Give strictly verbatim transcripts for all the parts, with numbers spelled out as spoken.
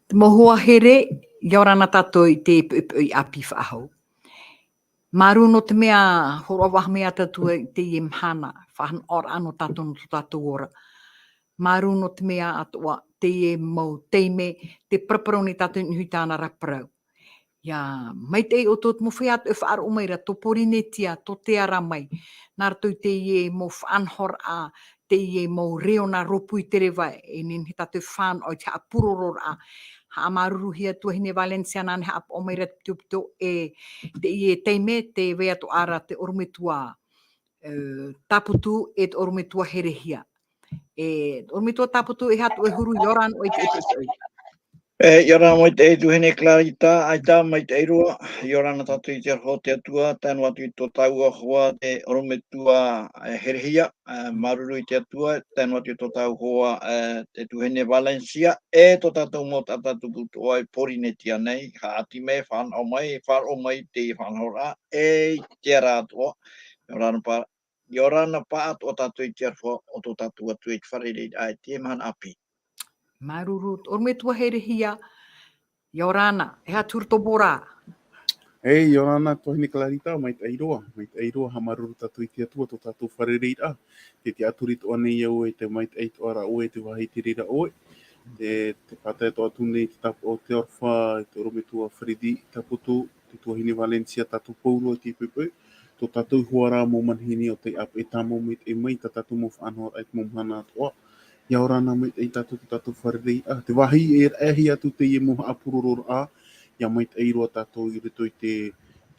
Te mau hoa here, ʻia ora na tātou i te poʻipoʻi ʻāpī faʻahou. Māuruuru nō te mea, hōroʻa faʻahou mai tātou i teie mahana, faʻanahoraʻa nō tātou nō tō tātou ora. Māuruuru nō te mea atoʻa, teie mau taime, tē paraparau nei tātou i niʻa i tāna ra parau. ʻIa, maitaʻi ʻoutou te mau feiā atoʻa e faʻaroʻo mai ra, tō Pōrīnetia, tō Teara mai. Nā roto i teie mau faʻanahoraʻa, teie mau reo nā rōpū i te reva, e nehenehe tātou e fānaʻo i te haʻapurororaʻa. Haʻamāuruuruhia tuahine Valencia nāna e haʻapaʻo mai ra te pitopito e teie taime, tē vai atoʻa ra te ʻorometua, e, Tāputu e te ʻorometua Herehia. E, ʻorometua Tāputu, e aha tō ʻoe huru, ʻia ora na ʻoe i te poʻipoʻi. E, ʻia ora na maitaʻi tuahine Clarita, ʻaita, maitaʻi roa, ʻia ora na tātou i te aroha o te Atua, tae noa atu i tō tāua hoa te ʻorometua, e, Herehia, e, māuruuru i te Atua, tae noa atu i tō tāua hoa, e, te tuahine Valencia, e tō tātou mau taʻata tupu atoʻa i Pōrīnetia nei, haʻati mai, fānaʻo mai, faʻaroʻo mai i te faʻanahoraʻa, e i te ara atoʻa, ʻia ora na pā-, ʻia ora na pāʻatoʻa tātou i te aroha o tō tātou Atua i te fārereiraʻa i teie mahana ʻāpī. Māuruuru, ʻorometua Herehia, ʻia ora na, e aha te huru tō Bora. E, ʻia ora na tuahine Clarita, maitaʻi roa, maitaʻi roa, haʻamāuruuru tātou i te Atua tō tātou fārereiraʻa, tē tiʻaturi atoʻa nei au e te maitaʻi atoʻa ra ʻoe, te vāhi i te reira ʻoe, te, tē pātai atoʻa atu nei te tāpaʻo o te aroha, e te ʻorometua Freddy Tāputu, te tuahine Valencia, tātou pauroa i te poʻipoʻi, tō tātou iho ā ra mau manihini o tei ʻāpeʻe tāmau maitaʻi mai, tā tātou mau faʻanahoraʻa i te mau mahana atoʻa. ʻIa ora na maitaʻi tātou, tō tātou fārereiraʻa, te vāhi e raʻehia atu teie mau haʻapurororaʻa, ʻia maitaʻi roa tātou i roto i te,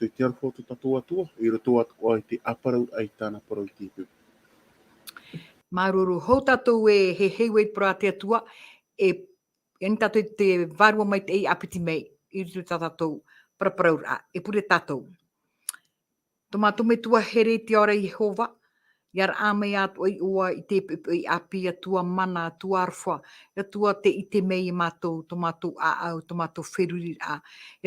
i te aroha o tō tātou Atua, i roto atoʻa i te ʻāparauraʻa i tāna parau i te poʻipoʻi. Māuruuru, hou tātou e heheu i te parau a te Atua, e, e ani tātou i te vārua maitaʻi ʻāpiti mai, i roto i tā tātou paraparauraʻa, e pure tātou. Tō mātou Metua here i te ao ra Iehova, ʻia raʻa mai atoʻa iʻoa i te poʻipoʻi ʻāpī, Atua mana, Atua aroha, Atua tē ʻite mai ia mātou, tō mātou ʻāʻau, tō mātou feruriraʻa,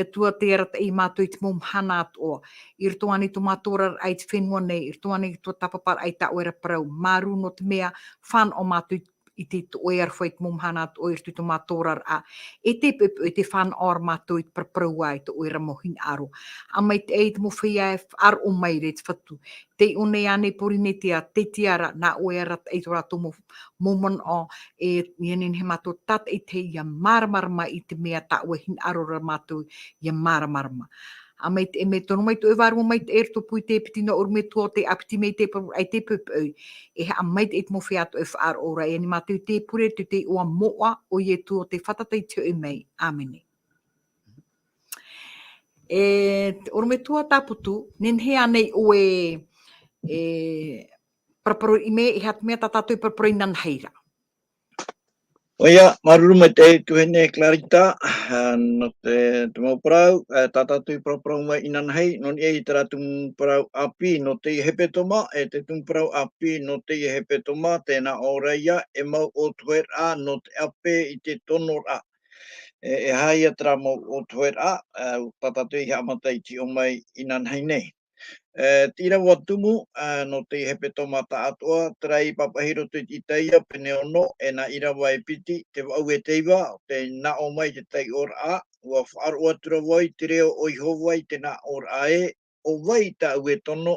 Atua tē arataʻi ia mātou i te mau mahana atoʻa, i roto ānei tō mātou oraraʻa i te fenua nei, i roto ānei tō tāpaparaʻa i tā ʻoe ra parau, māuruuru nō te mea, fānaʻo mātou i i te, tō ʻoe aroha i te mau mahana atoʻa i roto i tō mātou oraraʻa. E te poʻipoʻi, e te fānaʻo ra mātou i te paraparau ā i tō ʻoe ra mau hinaʻaro. ʻA maitaʻi te mau feiā e faʻaroʻo mai ra i te Fatu. Tei ʻō nei ānei Pōrīnetia, tei Teara, nā ʻoe e arataʻi tō rātou mau, mau manaʻo, e, ʻia nehenehe mātou tātaʻitahi ʻia māramarama i te mea tā ʻoe hinaʻaro ra mātou ʻia māramarama. ʻA maitaʻi, e mea tono mai tō ʻoe vārua maitaʻi i roto pū i te piti nō ʻorometua o tei ʻāpiti mai i te parau i te poʻipoʻi. E haʻamaitaʻi te mau feiā atoʻa e faʻaroʻo ra, e ani mātou i te pure, te, te iʻoa moʻa o Ietu o tei fātata i te hoʻi mai. ʻĀmene. E, ʻorometua Tāputu, nehenehe ānei ʻoe e, e, paraparau i te mea, e aha te mea tā tātou i paraparau inanahi ra. ʻOia, māuruuru maitaʻi tuahine Clarita, ā, nō te, te mau parau, ā, tā tātou i paraparau mai inanahi, nō niʻa i terā tumu parau ʻāpī nō teie hepetoma, e te tumu parau ʻāpī nō teie hepetoma, tēnā ʻo ia, e mau ʻōtoheraʻa nō te ʻape i te tonoraʻa. E, e aha ia terā mau ʻōtoheraʻa, ā, tā tātou i haʻamata i te ʻō mai inanahi nei. E, te ʻīrava tumu, ā, nō te hepetoma tāʻatoʻa, terā i pāpaʻi i roto i te Itaia, pene ono, e nā ʻīrava e piti, te vaʻu e te iva, tē nā ʻō mai te taiʻoraʻa, ʻua faʻaroʻo atu ra vau i te reo o Iehova i te nā ʻōraʻa ē, ʻo vai tāʻu e tono,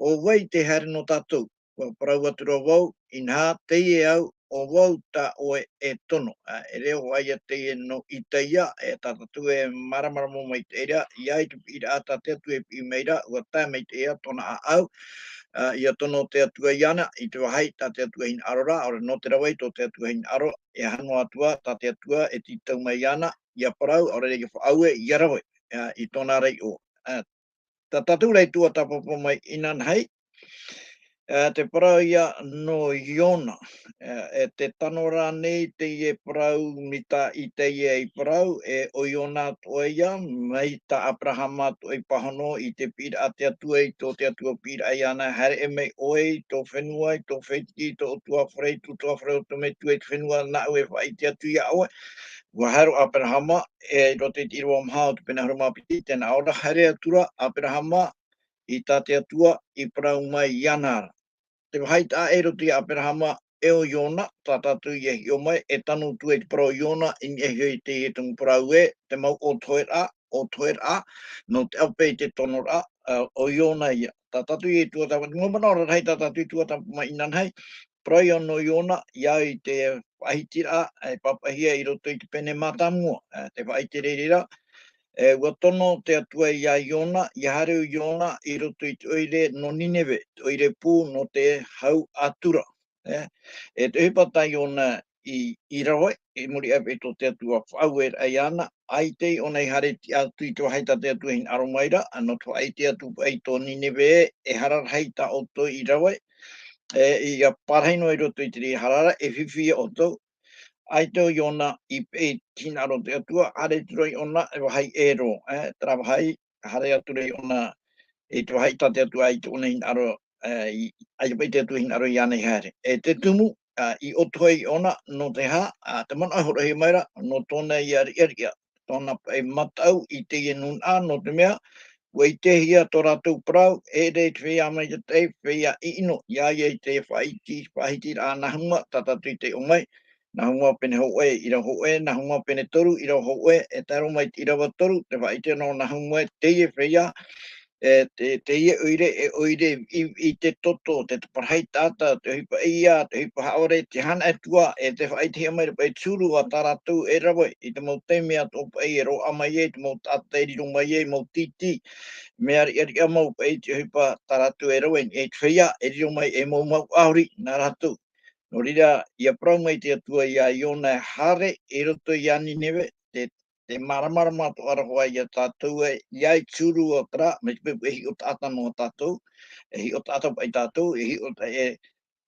ʻo vai tē haere nō tātou? ʻUa parau atu ra vau, inaha, teie au, ʻo vau tā ʻoe e tono. Ā, e reo hoʻi ia teie nō Itaia, e tā tātou e māramarama maitaʻi ra, ʻia ʻite i te piʻiraʻa tā te Atua e piʻi mai ra, ʻua tae maitaʻi ā tōna ʻāʻau, ā, ʻia tono te Atua iāna, i te vāhi tā te Atua hinaʻaro ra, ʻaore nō te rave tō te Atua hinaʻaro, e aha noa atu ā, tā te Atua e tītau mai iāna, ʻia parau, ʻaore rā ʻia faʻaue, ʻia rave, ā, i tōna ra iʻoa. Ā, tā tātou ra i tuatāpapa mai inanahi, ā, te parau ia nō Iona. Ā, e te tano rānei teie parau mai tā Itaia i parau, e ʻo Iona atoʻa ia, mai tā Aperahama atoʻa i pāhono i te piʻiraʻa a te Atua, i tō te Atua piʻiraʻa iāna, haere mai ʻoe i tō fenua, i tō fētiki, i tō ʻutuāfare, i tō ʻutuāfare o tō metua, i te fenua nāʻu e faʻaʻite atu iā ʻoe. ʻUa haere ʻo Aperahama, e, i roto i te ʻīrava maha o te pene ʻahuru mā piti, tēnā ʻō ra, haere atu ra Aperahama i tā te Atua i parau mai iāna ra. Te vāhi taʻa ʻē i roto ia Aperahama, ʻē o Iona, tā tātou ia hiʻo mai, e tano atu ai te parau o Iona, i niʻa iho i teie tumu parau ē, te mau ʻōtoheraʻa, ʻōtoheraʻa, nō te ʻape i te tonoraʻa, ā, o Iona ia. Tā tātou ia i tuatāpapa, te mau manaʻo rarahi tā tātou i tuatāpapa mai inanahi, parau ia nō Iona, ia i te faʻahitiraʻa, e pāpaʻihia i roto i te pene mātāmua, ā, te faʻaʻite reira, e, ʻua tono te Atua ia Iona, ia haere o Iona i roto i te ʻoire nō Nineve, te ʻoire pū nō te hau ʻatura. E, e te ʻohipa tā Iona i, i rave, i muri aʻe paʻi tō te Atua faʻaueraʻa iāna, ʻaita ʻōna i haere tiʻa atu i te vāhi tā te Atua i hinaʻaro mai ra, ā, nō te faʻaʻite atu paʻi tō Nineve, e hara rahi tā ʻoutou i rave, e, ia parahi noa i roto i te reira hara ra, e fifi ia ʻoutou. ʻAita ʻo Iona i paʻi i te hinaʻaro o te Atua, haere atu ra ʻōna e vāhi ʻē roa, e, terā vāhi, haere atu ra ʻōna i te vāhi tā te Atua i tōna hinaʻaro, e, i, ʻaita paʻi te Atua i hinaʻaro iāna i haere. E te tumu, ā, i ʻōtohe ʻōna, nō te aha, ā, te manaʻo e hōroʻahia mai ra, nō tōna ia riʻariʻa, tōna paʻi mataʻu i teie nūnaʻa, nō te mea, ʻua ʻitehia tō rātou parau, e ʻere i te feiā maitaʻi, feiā ʻiʻino, ia ia i te faʻaʻite, faʻahitiraʻa nahuma, tā tātou i taiʻo mai, nahuma pene hōʻē, ʻīrava hōʻē, nahuma pene toru, ʻīrava hōʻē, e tae roa mai i te ʻīrava toru, te faʻaʻite nō nahuma ē, teie feiā, e, te, teie ʻoire, e ʻoire i, i te toto, te taparahi taʻata, te ʻohipa ʻeiā, te ʻohipa haʻavare, te hana atu ā, e te faʻaʻitehia mai ra paʻi te huru a tā rātou e rave, i te mau taime atoʻa paʻi e roaʻa mai ai, te mau taʻata e riro mai ai, mau tītī, mea riʻariʻa mau paʻi te ʻohipa tā rātou e rave, e te feiā, e riro mai e mau mau ʻauri nā rātou. Nō reira, ia parau mai te Atua ia Iona e haere i roto ia Nineve, te, te māramarama atoʻa ra hoʻi ia tātou e, ia i te huru o terā, mai te peu e hiʻo taʻata noa tātou, e hiʻo taʻata paʻi tātou, e hiʻo ta-, e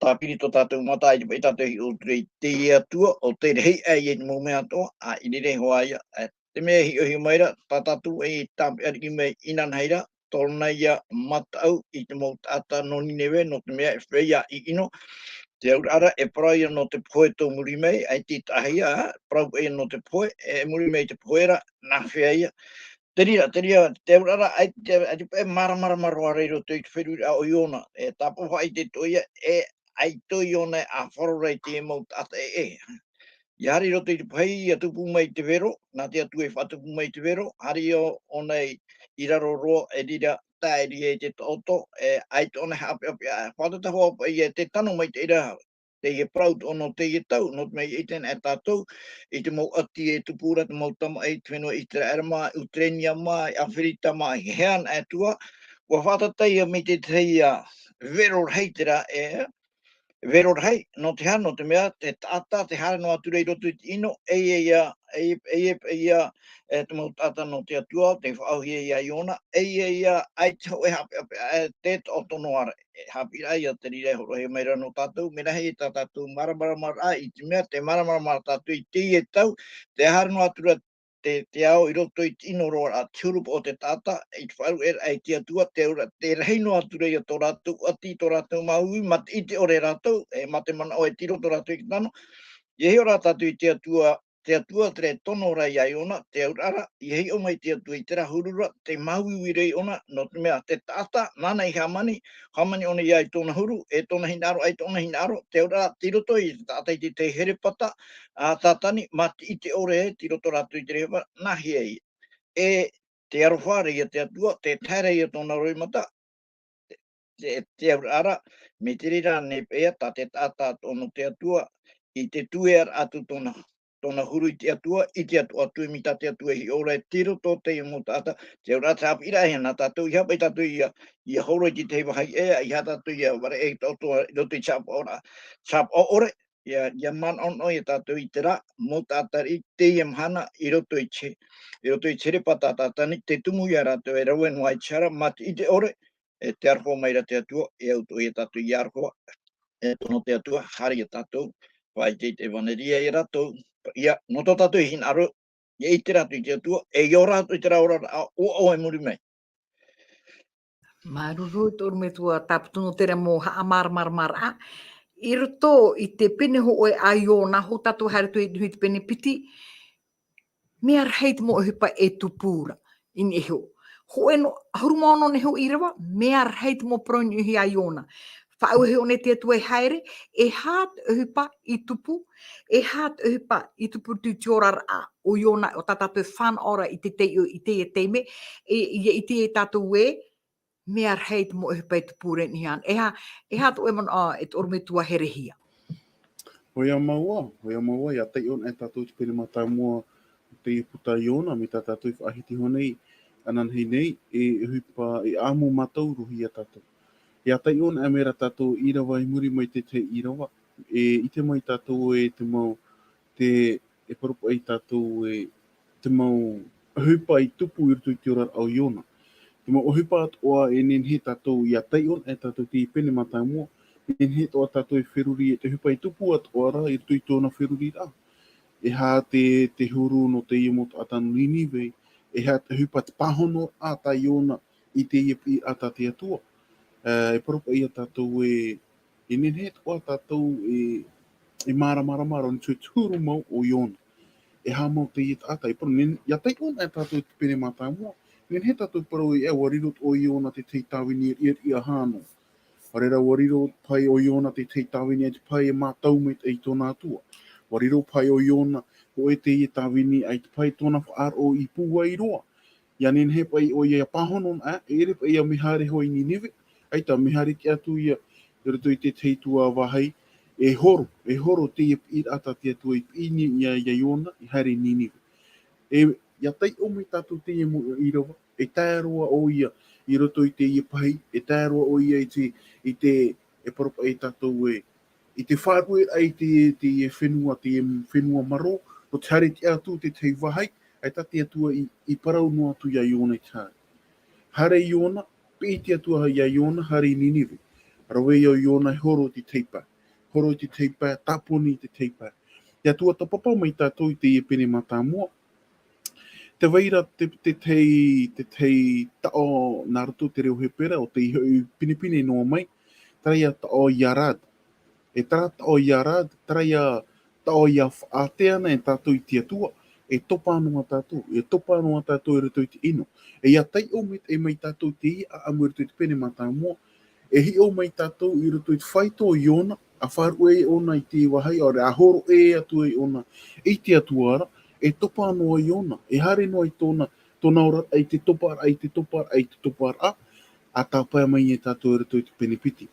tāpiri tō tātou mata, ʻaita paʻi tātou e hiʻo atu ra i te Atua, ʻo te rahi aʻe i te mau mea atoʻa, ā, i reira hoʻi ia, e, te mea e hiʻohia mai ra, tā tātou e tāpeʻa riʻi mai inanahi ra, tōna ia mataʻu i te mau taʻata nō Nineve, nō te mea e feiā ʻiʻino. Te auraʻa ra, e parau ia nō te pohe tō muri mai, ʻaita i taʻahi ā, parau ia nō te pohe, e muri mai te pohe ra, nā hea ia. Te reira, te reira, te auraʻa ra, ʻaita, ʻaita paʻi e māramarama roa ra i roto i te feruriraʻa o Iona, e tāpaʻo faʻaʻite atoʻa ia, e ʻaita ʻo Iona e ʻāfaro ra i te mau taʻata ʻē. Ia haere i roto i te pahi, ia tupu mai te vero, nā te Atua i faʻatupu mai te vero, haere ʻō-, ʻōna i, i raro roa, e reira, taere i te taʻoto, e, ʻaita ʻōna e haʻapeʻapeʻa, e, fātata hoʻi paʻi ia te tano maitaʻi ra, teie parau tō nō teie tau, nō te mea ʻite na e tātou, i te mau ʻati e tupu ra, te mau tamaʻi, te fenua ʻĪteraʻera mā, ʻUterenia mā, ʻĀferita mā, e hea na e tua, ʻua fātata ia mai te tahi, ā, vero rahi terā, e, vero rahi, nō te aha, nō te mea, te taʻata, tē haere noa atu ra i roto i te ʻino, ʻeiaha, ʻei-, ʻeiaha, ʻeiaha, e, te mau taʻata nō te Atua, tē faʻaauhia ia Iona, ʻeiaha, ʻaita hōʻē haʻapeʻapeʻa, e, te taʻoto noa ra, e, haʻapiʻiraʻa ia te reira e hōroʻahia mai ra nō tātou, mea rahi tā tātou māramarama ra, i te mea, tē māramarama ra tātou i teie tau, tē haere noa atu ra te, te ao i roto i te ʻino roa ra, te huru paʻi o te taʻata, i te faʻaruʻeraʻa i te Atua, te auraʻa, tē rahi noa atu ra ia tō rātou ʻati, tō rātou māuiui, mā te ʻite ʻore rātou, e, mā te manaʻo e tiro tō rātou i te tano. ʻIa hiʻo rā tātou i te Atua, te Atua terā e tono ra ia Iona, te auraʻa ra, ʻia hiʻo mai te Atua i terā huru ra, tē māuiui ra ʻōna, nō te mea te taʻata, nāna i hāmani, hāmani ʻōna ia i tōna huru, e tōna hinaʻaro, ʻaita ʻōna hinaʻaro, te auraʻa, tei roto i te taʻata i te tahi herepata, ā, Tātani, mā te ʻite ʻore, tei roto rātou i te reira, nā hea ia. E te aroha ra ia te Atua, tē tae ra ia tōna roimata, te, te, te auraʻa ra, mai te reira ānei paʻi ā, tā te taʻata tōna te Atua, i te tuea ra atu tōna, tōna huru i te Atua, i te Atua atoʻa mai tā te Atua i hiʻo ra e tiro tō teie mau taʻata, te auraʻa te haʻapiʻiraʻa ia nā tātou, ʻeiaha paʻi tātou ʻia, ʻia horo i te tahi vāhi ʻē, ʻeiaha tātou ʻia ʻāvareʻa i te taʻoto i roto i te haʻapaʻoraʻa, haʻapaʻo ʻore, ʻia, ʻia manaʻonaʻo ia tātou i terā, mau taʻata riʻi, teie mahana, i roto i te, i roto i te herepata Tātani, te tumu ia rātou e rave noa i te hara, mā te ʻite ʻore, e te aroha mai ra te Atua, e au atoʻa ia tātou ʻia aroha, e tono te Atua, haere ia tātou, faʻaʻite i te ʻevaneria ia rātou, ʻia, nō tō tātou hinaʻaro, ʻia ʻite rātou i te Atua, e ʻia ora atu i terā oraraʻa, ʻoaʻoa i muri mai. Māuruuru i te ʻorometua Tāputunu terā mau haʻamāramaramaraʻa. I roto i te pene hōʻē a Iona, hou tātou haere atu i te pene piti, mea rahi te mau ʻohipa e tupu ra, i niʻa iho. Hōʻē noa, ʻahuru mā ono nei hoʻi ʻīrava, mea rahi te mau parau i niʻa iho ia Iona. Faʻaue hoʻi nei te Atua e haere, e aha te ʻohipa i tupu, e aha te ʻohipa i tupu i te oraraʻa o Iona, o tā tātou e fānaʻo ra i te taiʻo, i teie taime, e, ʻia ʻite tātou ē, mea rahi te mau ʻohipa e tupu ra i niʻa iho. E aha, e aha tō ʻoe manaʻo, e te ʻorometua Herehia? ʻOia mau ā, ʻoia mau ā, ʻia taiʻo anaʻe tātou i te pene mātāmua o teie puta Iona, mai tā tātou i faʻahiti iho nei, ananahi nei, e ʻohipa, e ʻāmu mātaurohia tātou. ʻIa taiʻo anaʻe mai ra tātou ʻīrava i muri mai te tahi ʻīrava, e ʻite mai tātou e te mau, te, e parau paʻi tātou e te mau ʻohipa i tupu i roto i te oraraʻa o Iona. Te mau ʻohipa atoʻa e nehenehe tātou ʻia taiʻo anaʻe tātou i te pene mātāmua, nehenehe atoʻa tātou e feruri e te ʻohipa i tupu atoʻa ra i roto i tōna feruriraʻa. E aha te, te huru nō teie mau taʻata nō Ninive, e aha te ʻohipa, te pāhonoraʻa tā Iona i teie piʻiraʻa tā te Atua. E, e parau paʻi ia tātou e, e nehenehe atoʻa tātou e, e māramarama roa i niʻa i te huru mau o Iona. E aha mau teie taʻata, e parau, nehenehe, ʻia taiʻo anaʻe tātou i te pene mātāmua, nehenehe tātou e parau ē, ʻua riro atoʻa Iona i te tahi tāvini riʻariʻa hānau. ʻA reira, ʻua riro paʻi ʻo Iona i te tahi tāvini, ʻaita paʻi e mātau maitaʻi i tōna Atua. ʻUa riro paʻi ʻo Iona, hōʻē teie tāvini, ʻaita paʻi tōna faʻaroʻo i pūai roa. ʻIa nehenehe paʻi ʻoia ʻia pāhono anaʻe, e ʻere paʻi ʻia mea haere hoʻi i Ninive, ʻaita mea haere tiʻa atu ïa i roto i te tahi atu vāhi, e horo, e horo teie piʻiraʻa tā te Atua i piʻi nei ia, ia Iona, i haere i Ninive. E, ʻia taiʻo mai tātou teie mau ʻīrava, e tae roa ʻoia i roto i teie pahi, e tae roa ʻoia i te, i te, e parau paʻi tātou ē, i te faʻarueraʻa i te, teie fenua, teie fenua marō, nō te haere tiʻa atu i te tahi vāhi, ʻaita te Atua i, i parau noa atu ia Iona i te haere. Haere Iona, piʻi te Atua ia Iona, haere i Ninive. Rave ïa ʻo Iona e horo i te tahi pae. Horo i te tahi pae, tāponi i te tahi pae. ʻIa tuatāpapa mai tātou i teie pene mātāmua. Tē vai ra te, te tahi, te tahi taʻo nā roto i te reo Hepera, ʻo tei hoʻi pinepine noa mai, terā ïa taʻo Yarad. E terā taʻo Yarad, terā ïa taʻo ʻia faʻaʻite ana e tātou i te Atua, e topa noa tātou, e topa noa tātou i roto i te ʻino. E ʻia taiʻo mai, e mai tātou i teie ʻāʻamu i roto i te pene mātāmua, e hiʻo mai tātou i roto i te fāito o Iona, ʻa faʻaruʻe ʻōna i te vāhi, ʻaore rā, ʻa hōroʻa atu ʻōna i te Atua ra, e topa noa Iona, e haere noa i tōna, tōna oraraʻa i te toparaʻa, i te toparaʻa, i te toparaʻa, ʻa tāpae mai e tātou i roto i te pene piti.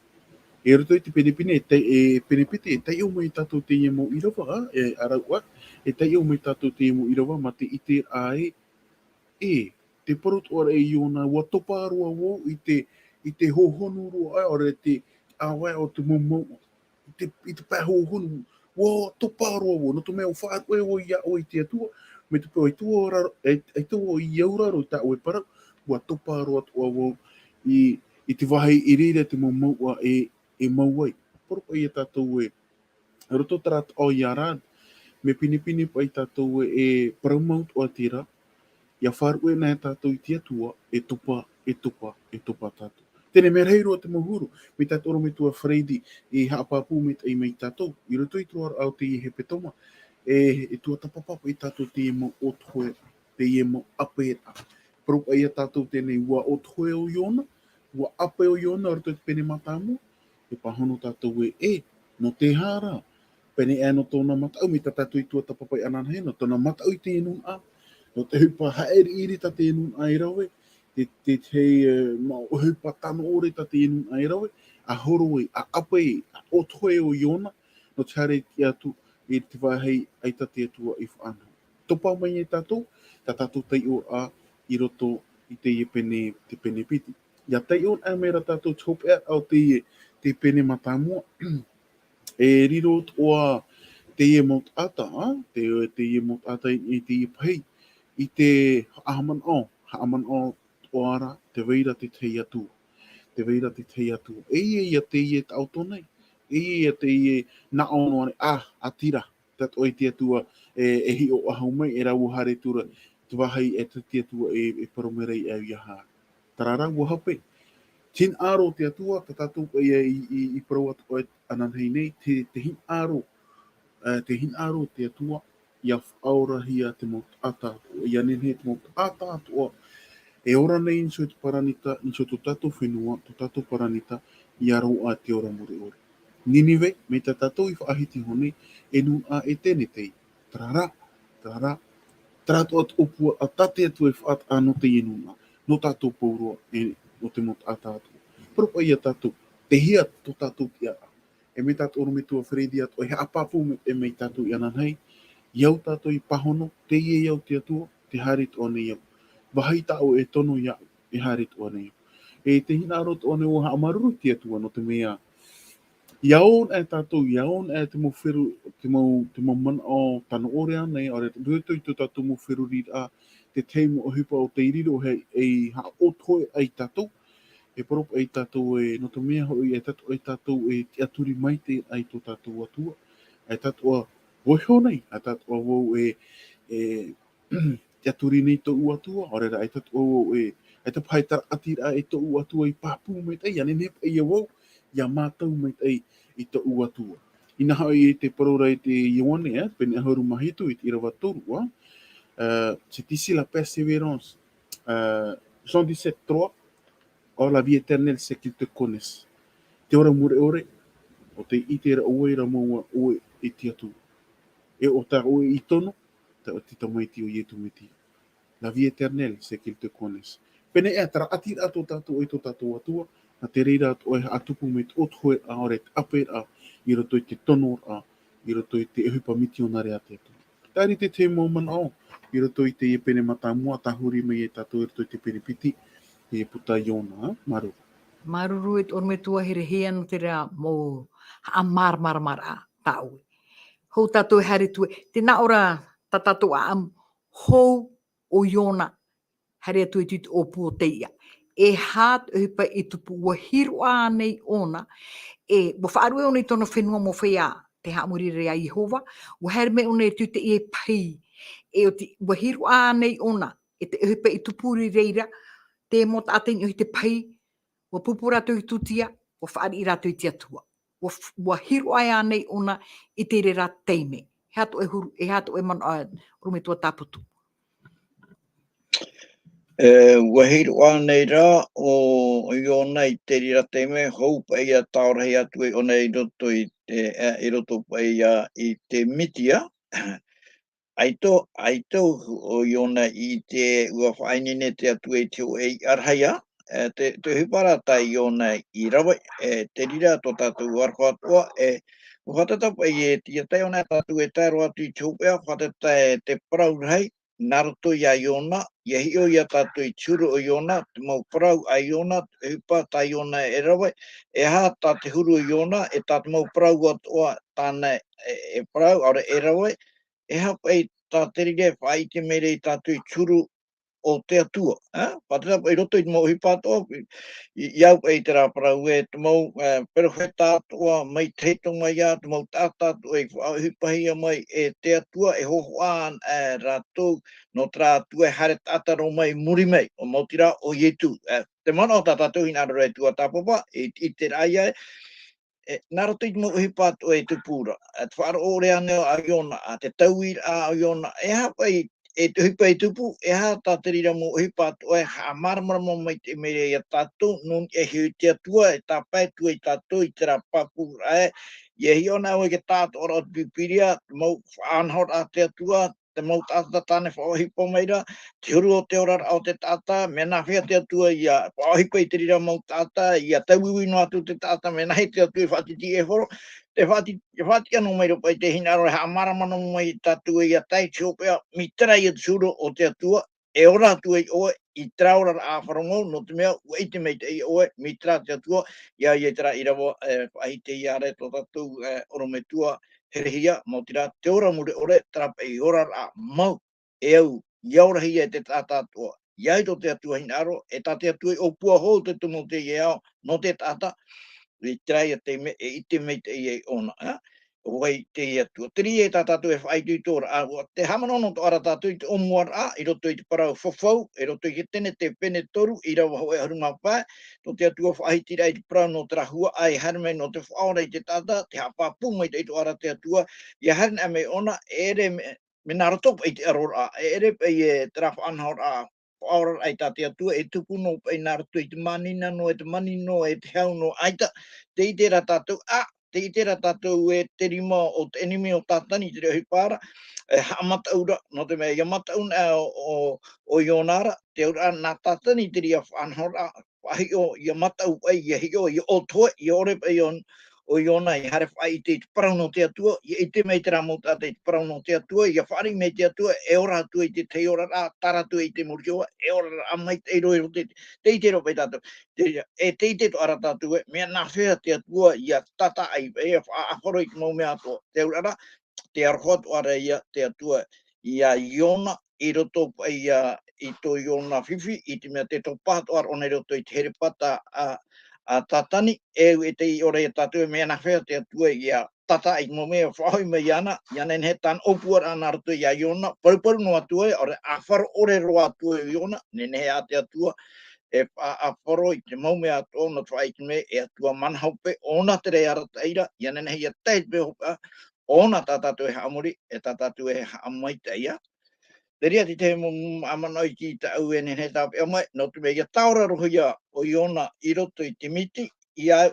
E roto i te pene piti, e te, e pene piti, e taiʻo mai tātou i teie mau ʻīrava, e, ʻa rāua, e taiʻo mai tātou i teie mau ʻīrava, mā te ʻiteraʻa ē, e, te parau atoʻa ra e Iona, ʻua topa roa vau i te, i te hōhonu roa, ʻaore te ʻāvae o te mau mouʻa. I te, i te pae hōhonu, ʻua topa roa vau, nō te mea ʻua faʻaruʻe vau ia ʻoe i te Atua, mai te peu ʻaita vau ra, e, ʻaita vau i auraro i tā ʻoe parau, ʻua topa roa atoʻa vau i, i te vāhi i reira te mau mouʻa e, e mau ai. Parau paʻi ia tātou ē, roto terā taʻo Yarad, mea pinepine paʻi tātou ē, e parau mau atoʻa terā, ʻia faʻaruʻe anaʻe tātou i te Atua, e topa, e topa, e topa tātou. Teie nei, mea rahi roa te mau huru, mai tā te ʻorometua Freddy i haʻapāpū maitaʻi mai tātou, i roto i te roaraʻa o teie hepetoma, e, e tuatāpapa paʻi tātou i teie mau ʻōtoheraʻa, teie mau ʻāpēraʻa. Parau paʻi ia tātou teie nei, ʻua ʻōtohe ʻo Iona, ʻua ʻāpē ʻo Iona i roto i te pene mātāmua, e pāhono tātou ē, e, nō te aha rā? Pēnei aʻe nō tōna mataʻu, mai tā tātou i tuatāpapa ananahi, nō tōna mataʻu i teie nūnaʻa, nō te ʻohipa haʻiriʻiri tā teie nūnaʻa e rave, te, te, te, e, mau ʻohipa tano ʻore tā teie nūnaʻa e rave, ʻa horo ai, ʻa ʻāpē, ʻa ʻōtohe ʻo Iona, nō te haere tiʻa atu i te vāhi ʻaita te Atua i faʻanaho. Topa mai e tātou, tā tātou taiʻoraʻa i roto i teie pene, te pene piti. ʻIa taiʻo anaʻe mai ra tātou i te hopeʻa o teie, te pene mātāmua. E riro atoʻa teie mau taʻata, ā, te, teie mau taʻata i, i teie pahi, i te haʻamanaʻo, haʻamanaʻo atoʻa ra, tē vai ra te tahi Atua. Tē vai ra te tahi Atua. E ʻia, ʻia teie taʻoto nei. E ʻia, ʻia teie nā ʻō noa ra, ā, ʻaita rā. Tātou i te Atua e, e hiʻo ʻahu mai, e rave ʻahu ra, te vāhi e te, te Atua e, e parau mai ra iāʻu ia haere. Terā rā, ʻua hape. Te hinaʻaro o te Atua, tā tātou paʻi i, i, i parau atu ananahi nei, te, te hinaʻaro, e, te hinaʻaro o te Atua, ʻia faʻaorahia te mau taʻata atoʻa, ʻia nehenehe te mau taʻata atoʻa e ora nei i niʻa i te paranita, i niʻa i tō tātou fenua, tō tātou paranita, ia roaʻa te ora mure ʻore. Ninive, mai tā tātou i faʻahiti iho nei, e nūnaʻa ʻētene teie. Terā rā, terā rā, terā atoʻa te ʻōpua, ā, tā te Atua e faʻataʻa nō teie nūnaʻa, nō tātou pauroa, e, nō te mau taʻata atoʻa. Parau paʻi ia tātou, tei hea tō tātou tiʻaraʻa. E mai tātou ʻorometua Freddy atoʻa, e haʻapāpū mai, e mai tātou i ananahi, i au tātou i pāhono, teie au te Atua, tē haere atoʻa nei au. Vāhi tāʻu e tono iāʻu, e haere atoʻa nei au. E tē hinaʻaro atoʻa nei ʻoe e haʻamāuruuru i te Atua, nō te mea, ia ʻō anaʻe tātou, ia ʻō anaʻe te mau feruri, te mau, te mau manaʻo tano ʻore ānei, ʻaore, roto i tō tātou mau feruriraʻa, te tahi mau ʻohipa ʻo tei riro hei, ei haʻaʻōtoheraʻa ia tātou, e parau paʻi ia tātou ē, nō te mea hoʻi, e tātou, e tātou e tiʻaturi maitaʻi i tō tātou Atua, e tātou ā, vau iho nei, e tātou ā vau e, e, tiʻaturi nei tōʻu Atua, ʻaore rā, e tātou ā vau e, e tāpaʻo i te raʻatiraʻa e tōʻu Atua i pāpū maitaʻi, ia nehenehe paʻi ia vau, ia mātau maitaʻi i tōʻu Atua. Inaha hoʻi te parau ra i te Ioane, ē, pene ʻahuru mā hitu i te ʻīrava toru, ā, euh, c'est ici la persévérance. Euh, Jean dix-sept trois, or la vie éternelle, c'est qu'ils te connaissent. Te ora mure ʻore, ʻo tei ʻite ra ʻoe ra mau ā ʻoe e te Atua. E ʻo tā ʻoe i tono, tā te Tamaiti ʻo Ietu Metia. La vie éternelle, c'est qu'ils te connaissent. Pēnei ā te raʻatiraʻa tō tātou e tō tātou Atua, nā te reira atoʻa e haʻatupu mai te ʻōtoheraʻa, ʻaore te ʻāperaʻa, i roto i te tonoraʻa, i roto i te ʻohipa mitionare a te Atua. Terā te tahi mau manaʻo, i roto i teie pene mātāmua, tahuri mai ia tātou i roto i te pene piti, i te puta a Iona, ā, māuruuru. Māuruuru e te ʻorometua Herehia nō terā mau haʻamāramaramaraʻa tā ʻoe. Hou tātou e haere atu, tē nā ʻō ra tā tātou ʻāʻamu, hou ʻo Iona, haere atu i te ʻōpua o teie. E aha te ʻohipa i tupu, ʻua hiroʻa ānei ʻōna, e, ʻua faʻarue ʻōna i tōna fenua mau feiā, tē haʻamori ra ia Iehova, ʻua haere mai ʻōna i roto i teie pahi, e ʻo te, ʻua hiroʻa ānei ʻōna, e te ʻohipa i tupu i reira, te mau taʻata i niʻa i te pahi, ʻua pupu rātou i Tutia, ʻua fāriʻi rātou i te Atua. ʻUa f-, ʻua hiroʻa ānei ʻōna i te reira taime. E aha tō ʻoe huru, e aha tō ʻoe manaʻo, ā, ʻorometua Tāputu. E, ʻua hiroʻa ānei rā ʻo, ʻo Iona i te reira taime, hou paʻi ia tāorahi atu ai ʻōna i roto i te, e, i roto paʻi ia i te Mitia. ʻAito, ʻaito, ʻo Iona i te ʻua faʻaineine te Atua i te hōʻē iʻa rahi ā, e, te, te ʻohipa rā tā Iona i rave, e, te reira tō tātou aroha atoʻa, e, ʻua fātata paʻi e, ʻia tae ʻōna tātou e tae roa atu i te hopeʻa, fātata e te parau rahi, nā roto ia Iona, ʻia hiʻo ia tātou i te huru o Iona, te mau parau a Iona, te ʻohipa tā Iona e rave, e aha tā te huru o Iona, e tā te mau parau atoʻa tāna e, e parau, ʻaore e rave, e aha paʻi tā te reira e faʻaʻite mai ra ia tātou i te huru o te Atua, ā? Fātata paʻi i roto i te mau ʻohipa atoʻa, i, i au paʻi i terā parau ē, te mau, e, perofeta atoʻa, mai te Hepetoma ia, te mau taʻata atoʻa i faʻaʻohipahia mai e te Atua, e hōhoʻa ana, e, rātou, nō terā Atua e haere taʻata roa mai i muri mai, ʻo maoti rā ʻo Ietu, e, te manaʻo tā tātou hinaʻaro ra e tuatāpapa, i, i terā ia, e, nā roto i te mau ʻohipa atoʻa e tupu ra, e, te faʻaroʻo ʻore ānei a Iona, ā, te tauiraʻa a Iona, e aha paʻi, e te ʻohipa e tupu, e aha tā te reira mau ʻohipa atoʻa e haʻamāramarama mai te mea ia tātou, nō niʻa iho i te Atua, e tāpae atu ai tātou i terā pāpūraʻa ē, ʻia hiʻo na vau i te taʻatoʻaraʻa o te Pīpīria, te mau faʻanahoraʻa a te Atua, te mau taʻata tāna e faʻaʻohipa mai ra, te huru o te oraraʻa o te taʻata, mea nāfea te Atua ʻia faʻaʻohipa i te reira mau taʻata, ʻia tauiui noa atu te taʻata, mea nāhea te Atua i faʻatitiʻi e horo, te faʻati-, te faʻatiʻa noa mai ra paʻi te hinaʻaro e haʻamāramarama mai tātou ʻia tae i te hopeʻa, mai terā ia te huru o te Atua, e ora atu ai ʻoe, i terā oraraʻa faʻaroʻo, nō te mea, ʻua ʻite maitaʻi ʻoe, mai terā te Atua, ʻia, ʻia terā ʻīrava, e, faʻahiti ia ra tō tātou, e, ʻorometua, Herehia, maoti rā, te ora mure ʻore, terā paʻi oraraʻa mau, e au, ʻia orahia e te taʻata atoʻa, ʻia ʻite tō te Atua hinaʻaro, e tā te Atua i ʻōpua hou te tumu o teie ao, nō te taʻata, i terā ia taime, e ʻite maitaʻi ai ʻōna, ā? ʻO vai te Atua. Terā ia tā tātou e faʻaitoitoraʻa, ā, ʻua te haʻamanaʻo noa atoʻa ra tātou i te ʻōmuaraʻa, i roto i te parau fafau, i roto i te Tenete pene toru, ʻīrava hōʻē ʻahuru mā pae, tō te Atua faʻahitiraʻa i te parau nō terā huaʻai e haere mai nō te faʻaora i te taʻata, tē haʻapāpū maitaʻi atoʻa ra te Atua, ʻia haere anaʻe mai ʻōna, e ʻere mea, mea nā roto paʻi i te ʻaroraʻa, e ʻere paʻi e terā faʻanahoraʻa, faʻaoraraʻa i tā te Atua, e tupu noa paʻi nā roto i te mānina noa, e te manino, e te hau noa, ʻaita, tē ʻite ra tātou, ā, tē ʻite ra tātou e te rima o te ʻenemi o Tātani, te reʻohipa ra, e haʻamataʻu ra, nō te mea, ʻia mataʻu na o, o, o Iona ra, te auraʻa nā Tātani te reira faʻanahoraʻa, faʻahiʻo, ʻia mataʻu paʻi, ʻia hiʻo, ʻia ʻōtohe, ʻia ʻore paʻi ʻo, ʻo Iona, ʻia haere faʻaʻite i te parau nō te Atua, ʻia ʻite mai terā mau taʻata i te parau nō te Atua, ʻia fāriʻi mai te Atua, e ora atu i te tahi oraraʻa, tara atu i te mōrioa, e oraraʻa maitaʻi roa i roto i te, tē ʻite ra paʻi tātou. Te, e tē ʻite atoʻa ra tātou ē, mea nāfea te Atua ʻia tātaʻi, ʻia faʻaʻafaro i te mau mea atoʻa. Te auraʻa, tē aroha atoʻa ra ïa te Atua iā Iona i roto paʻi ïa i tō Iona fifi, i te mea tē topa atoʻa ra ʻōna i roto i te herepata a, a Tātani, e, e tē ʻite ra ïa tātou ē mea nāfea te Atua ʻia tātaʻi i te mau mea faʻahoʻi mai iāna, ʻia nehenehe tāna ʻōpuaraʻa nā roto iā Iona, paruparu noa atu ai, ʻaore ʻāfaro ʻore roa atu ai ʻo Iona, nehenehe ā te Atua e faʻaʻafaro i te mau mea atoʻa, nō te faʻaʻite mai e Atua mana hope, ʻōna te reira arataʻi ra, ʻia nehenehe ʻia tae i te peu hopeʻa, ʻōna tā tātou e haʻamori, e tā tātou e haʻamaitaʻi ïa. Te reira te tahi mau manaʻo i te taʻu e nehenehe tāpeʻa mai, nō te mea ʻia taora roa ïa ʻo Iona i roto i te miti, ʻia,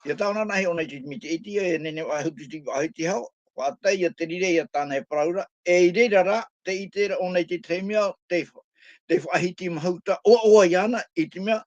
ʻia taora anaʻe ʻōna i te miti, ʻaita e nehenehe faʻahuti, faʻahuti hau, faʻatae ïa te riri ïa tāna e parau ra, e i reira rā, tē ʻite ra ʻōna i te tahi mea, tē, tē faʻahiti mahuta ʻoaʻoa iāna, i te mea,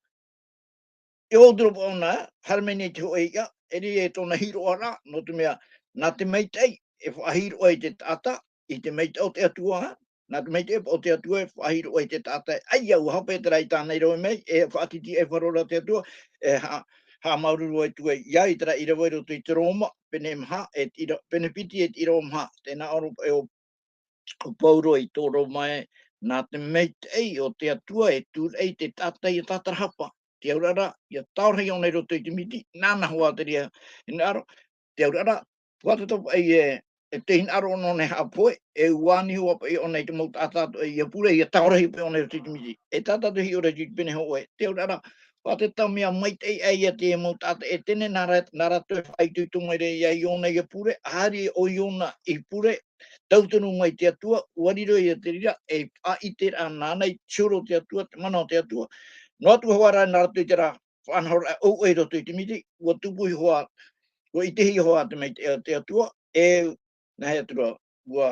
e ʻōtiro paʻi ʻōna, haere mai nei te hōʻē iʻa, e riro tōna hiroʻaraʻa, nō te mea, nā te maitaʻi, e faʻahiroʻa i te taʻata, i te maitaʻi o te Atua, nā te maitaʻi o te Atua, e faʻahiroʻa i te taʻata, ʻaita, ʻua hape terā i tāna i rave mai, e faʻatitiʻaifaro ra te Atua, e ha-, haʻamāuruuru atu ai, ʻia, i terā i rave i roto i te Roma, pene maha, e te ira-, pene piti e te ʻīrava maha, tē nā ʻō ra paʻi ʻo ʻo Pauro i tō Roma ē, nā te maitaʻi o te Atua e tūraʻi i te taʻata ʻia tātarahapa. Te auraʻa, ʻia taoraʻi ʻōna i roto i te miti, nāna hoʻi te reira hinaʻaro. Te auraʻa, ʻua tata paʻi e, e te hinaʻaro nō nei haʻapohe, e ʻua ani hoʻi paʻi ʻōna i te mau taʻata atoʻa ʻia pure, ʻia taoraʻi paʻi ʻōna i roto i te miti. E tā tātou hiʻo ra i te pene hōʻē. Te auraʻa, ʻua tata mea maitaʻi ʻaita te mau taʻata e teie nei nā rā-, nā rātou e faʻaitoito mai ra iā Iona ʻia pure, haere ʻo Iona i pure, tauturu mai te Atua, ʻua riro ïa te reira, e faʻaʻite ra nāna i te huru o te Atua, te mana o te Atua. Noa atu hoʻi rā nā roto i terā faʻanahoraʻa ʻouʻou i roto i te miti, ʻua tupu hoʻi, ʻua ʻitehia hoʻi te maitaʻi o te Atua, e, nā hea atu ra, ʻua,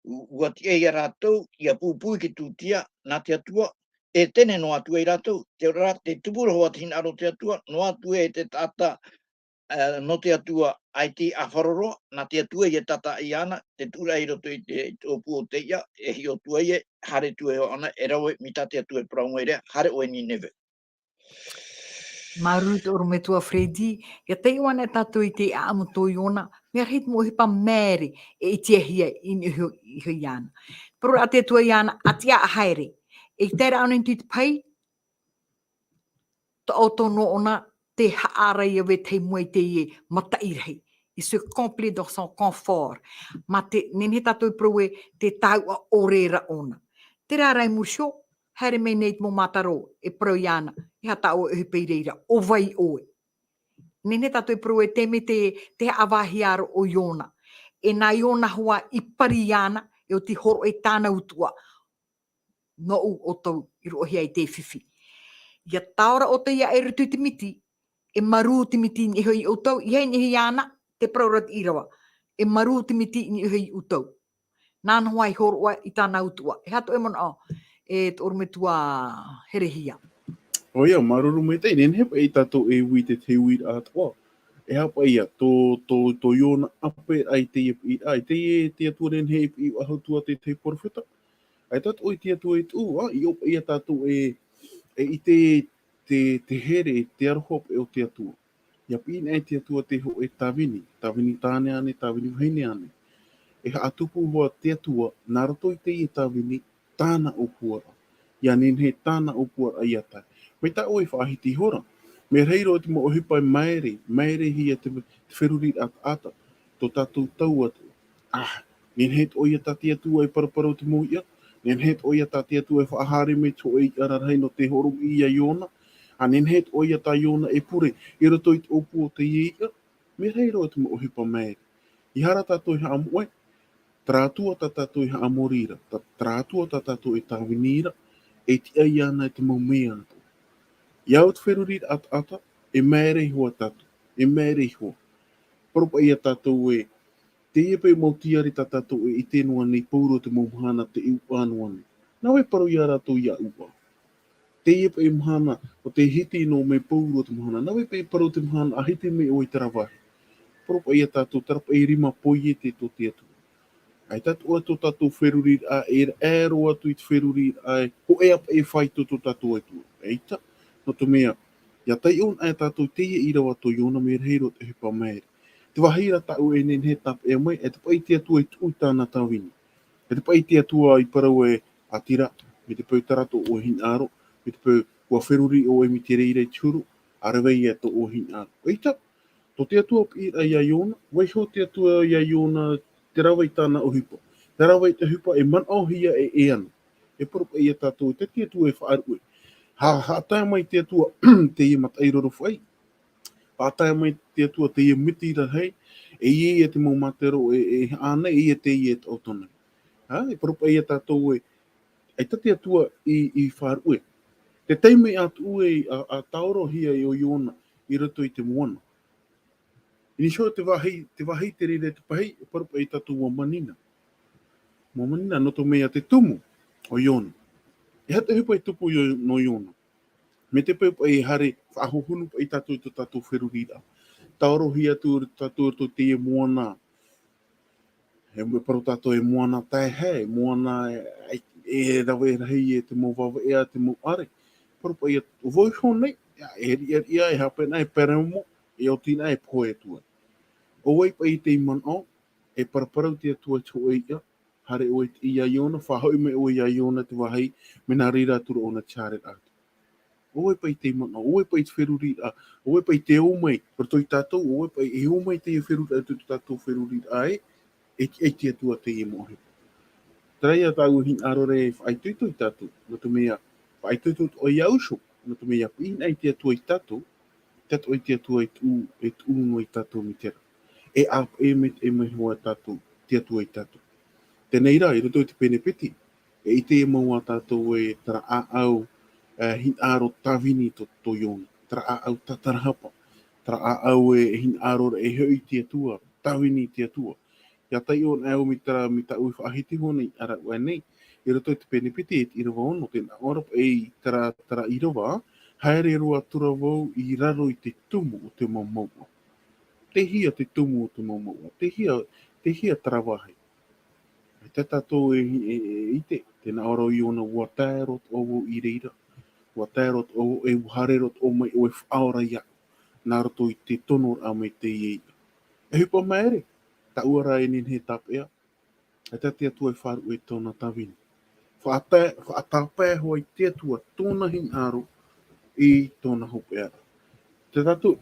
ʻua tiʻa ia rātou, ʻia pūpū i te tūtia, nā te Atua, e teie noa atu ai rātou, te auraʻa, tē tupu ra hoʻi te hinaʻaro o te Atua, noa atu e te taʻata, ā, nō te Atua, ʻaita e ʻāfaro roa, nā te Atua ïa e tātaʻi iāna, tē tuʻu ra i roto i te, i te ʻōpū o te iʻa, e hiʻo atu ai ē, haere atu ai hoʻi ʻōna, e rave mai tā te Atua e parau mai ra, haere ʻoe Nineve. Māuruuru te ʻorometua Freddy, ʻia taiʻo anaʻe tātou i te ʻāʻamu tō Iona, mea rahi te mau ʻohipa maere e ʻitehia i niʻa iho, iho iāna. Parau ra te Atua iāna, ʻa tiʻa haere, e tae ra ʻōna i te pahi, taʻoto noa ʻōna te haʻaara ïa vetahi mua i teie mataʻi rahi. Il se complaît dans son confort. Mā te, nehenehe tātou e parau ē, tē tāuʻa ʻore ra ʻōna. Terā rā i muri iho, haere mai nei te mau mātaro, e parau iāna, e aha tā ʻoe ʻohipa i reira, ʻo vai ʻoe? Nehenehe tātou e parau ē, teie mai te, te haʻavāhia ra ʻo Iona. E nā Iona hoʻi i pari iāna, e oti hōroʻa i tāna utuʻa. Nōʻu ʻoutou i roʻohia i te fifi. ʻIa taora ʻoutou i roto i te miti, e marū te miti i niʻa iho ia ʻoutou, ʻeiaha i niʻa iho iāna, te parau ra te ʻīrava. E marū te miti i niʻa iho ia ʻoutou. Nāna hoʻi i hōroʻa i tāna utuʻa. E aha tō ʻoe manaʻo, e te ʻorometua Herehia? ʻOia, māuruuru maitaʻi, nehenehe paʻi tātou e ui i te, te uiraʻa atoʻa. E aha paʻi ïa, tō, tō, tō Iona ʻāpeʻe i teie piʻiraʻa, i teie, te Atua nehenehe e piʻi faʻahou atu ā te, te perofeta. ʻAita atoʻa i te Atua e tuʻu, ā, i ʻō paʻi ïa tātou e, e ʻite te, te here, te aroha paʻi o te Atua. ʻIa piʻi anaʻe te Atua te hōʻē tāvini, tāvini tāne ānei, tāvini vahine ānei. E haʻatupu hoʻi te Atua, nā roto i teie tāvini, tāna ʻōpuaraʻa. ʻIa nehenehe tāna ʻōpuaraʻa ʻia tae. Mai tā ʻoe e faʻahiti iho ra. Mea rahi roa te mau ʻohipa e maere, maerehia te, te feruriraʻa taʻata, tō tātou tau atu. Ā, nehenehe atoʻa ïa tā te Atua e paraparau te mau iʻa, nehenehe atoʻa ïa tā te Atua e faʻahaere mai te hōʻē iʻa rarahi nō te hōroʻa ia Iona, ā, nehenehe atoʻa ïa tā Iona e pure, i roto i te ʻōpū o teie iʻa, mea rahi roa te mau ʻohipa maere. ʻEiaha rā tātou e haʻamoʻe, terā Atua tā tātou e haʻamori ra, tā, terā Atua tā tātou e tāvini ra, e tiʻa iāna e te mau mea atoʻa. Ia au te feruriraʻa taʻata, e maere iho ā tātou, e maere iho ā. Parau paʻi ia tātou ē, teie paʻi mau tiare tā tātou e ʻite noa nei pauroa te mau mahana te ʻūʻā noa nei. Nā vai parau ia rātou ia ʻūʻā. Teie paʻi mahana, ʻo tē hiti noa mai pauroa te mahana. Nā vai paʻi parau te mahana, ʻa hiti mai ʻoe i terā vāhi. Parau paʻi ia tātou, terā paʻi rima poiete tō te Atua. ʻAita atoʻa tō tātou feruriraʻa, e, e roa atu i te feruriraʻa, e, hōʻē ā paʻi e faito tō tātou Atua. ʻAita, nō te mea, ia taiʻo anaʻe tātou teie ʻīrava tō Iona mea rahi roa te ʻohipa maere. Te vāhi ra tāʻu e nehenehe e tāpeʻa mai, e te paʻi te Atua i tuʻu i tāna tāvini. E te paʻi te Atua i parau ē, ʻātīrā, mai te peu terā tō ʻoe hinaʻaro, mai te peu ʻua feruri ʻoe mai te reira i te huru, ʻa rave ia tō ʻoe hinaʻaro. ʻAita, tō te Atua piʻiraʻa ia Iona, vaiiho te Atua ia Iona te rave i tāna ʻohipa. Te rave i te ʻohipa e manaʻohia e, e ana. E parau paʻi ia tātou, ʻaita te Atua e faʻaruʻe. Ha, haʻatae mai te Atua teie mataʻi roro faʻi. Haʻatae mai te Atua teie miti rahi, e ʻia ia te mau mātero e, e haʻa nei, e ʻia teie e taʻoto nei. Ha, e parau paʻi ia tātou ē, ʻaita te Atua i, i faʻaruʻe. Te taime ʻa tuʻu ē, ʻa, ʻa tāorohia ʻo Iona i roto i te moana. I niʻa iho te vāhi, te vāhi te reira te pahi, e parau paʻi ia tātou ʻua manina. ʻUa manina nō te mea te tumu ʻo Iona. E aha te ʻohipa i tupu ʻo, nō Iona? Mai te peu paʻi e haere faʻahohonu paʻi tātou i tō tātou feruriraʻa. Tāorohia atu tātou i roto i teie moana. E parau tātou e moana taehae, e moana e, e, e rave rahi e te mau vāveʻa, te mau ʻare. Parau paʻi ia, vaiiho nei, e riʻariʻa, e hāpena, e peremo, e oti na, e pohe atu ai. ʻO vai paʻi tei manaʻo, e paraparau te Atua i te hōʻē iʻa, haere ʻoe i te, ia Iona, faʻahoʻi mai ʻoe ia Iona te vāhi, mea nā reira atu ra ʻōna te haereraʻa atu. ʻO vai paʻi tei manaʻo, ʻo vai paʻi te feruriraʻa, ʻo vai paʻi te ō mai, roto ia tātou, ʻo vai paʻi e ō mai teie feruriraʻa, roto ia tātou feruriraʻa ē, e, e te Atua teie mau ʻohipa. Terā ia tāʻu hinaʻaro ra e faʻaitoito ia tātou, nō te mea, faʻaitoito atoʻa ia uso, nō te mea, piʻi anaʻe te Atua ia tātou, te Atua, te Atua e tuʻu, e tuʻu noa ia tātou mai terā. E ʻāpeʻe mai, e mai hoʻi ia tātou, te Atua ia tātou. Teie rā, i roto i te pene piti, e ʻite mau ā tātou ē terā ʻāʻau, e, hinaʻaro tāvini tō, tō Iona, terā ʻāʻau tātarahapa, terā ʻāʻau ē, e hinaʻaro ra e hoʻi i te Atua, tāvini i te Atua. ʻIa taiʻo anaʻe au mai terā, mai tāʻu e faʻahiti iho nei, ʻa rāʻau nei, i roto i te pene piti, e te ʻīrava ono, tē nā ʻō ra paʻi terā, terā ʻīrava, haere roa atu ra vau i raro i te tumu o te mau mouʻa. Tei hea te tumu o te mau mouʻa? Tei hea, tei hea terā vāhi? ʻAita tātou e, e, e ʻite, tē nā ʻō ra ʻo Iona, ʻua tae roa atoʻa vau i reira, ʻua tae roa atoʻa vau, e ʻua haere roa atoʻa mai ʻoe e faʻaora iāʻu, nā roto i te tonoraʻa mai teie iʻa. E ʻohipa maere, tāʻu ra e nehenehe e tāpeʻa, ʻaita te Atua e faʻaruʻe i tōna tāvini. Faʻata-, faʻatāpae hoʻi te Atua tōna hinaʻaro i tōna hopeʻa. Tē tātou,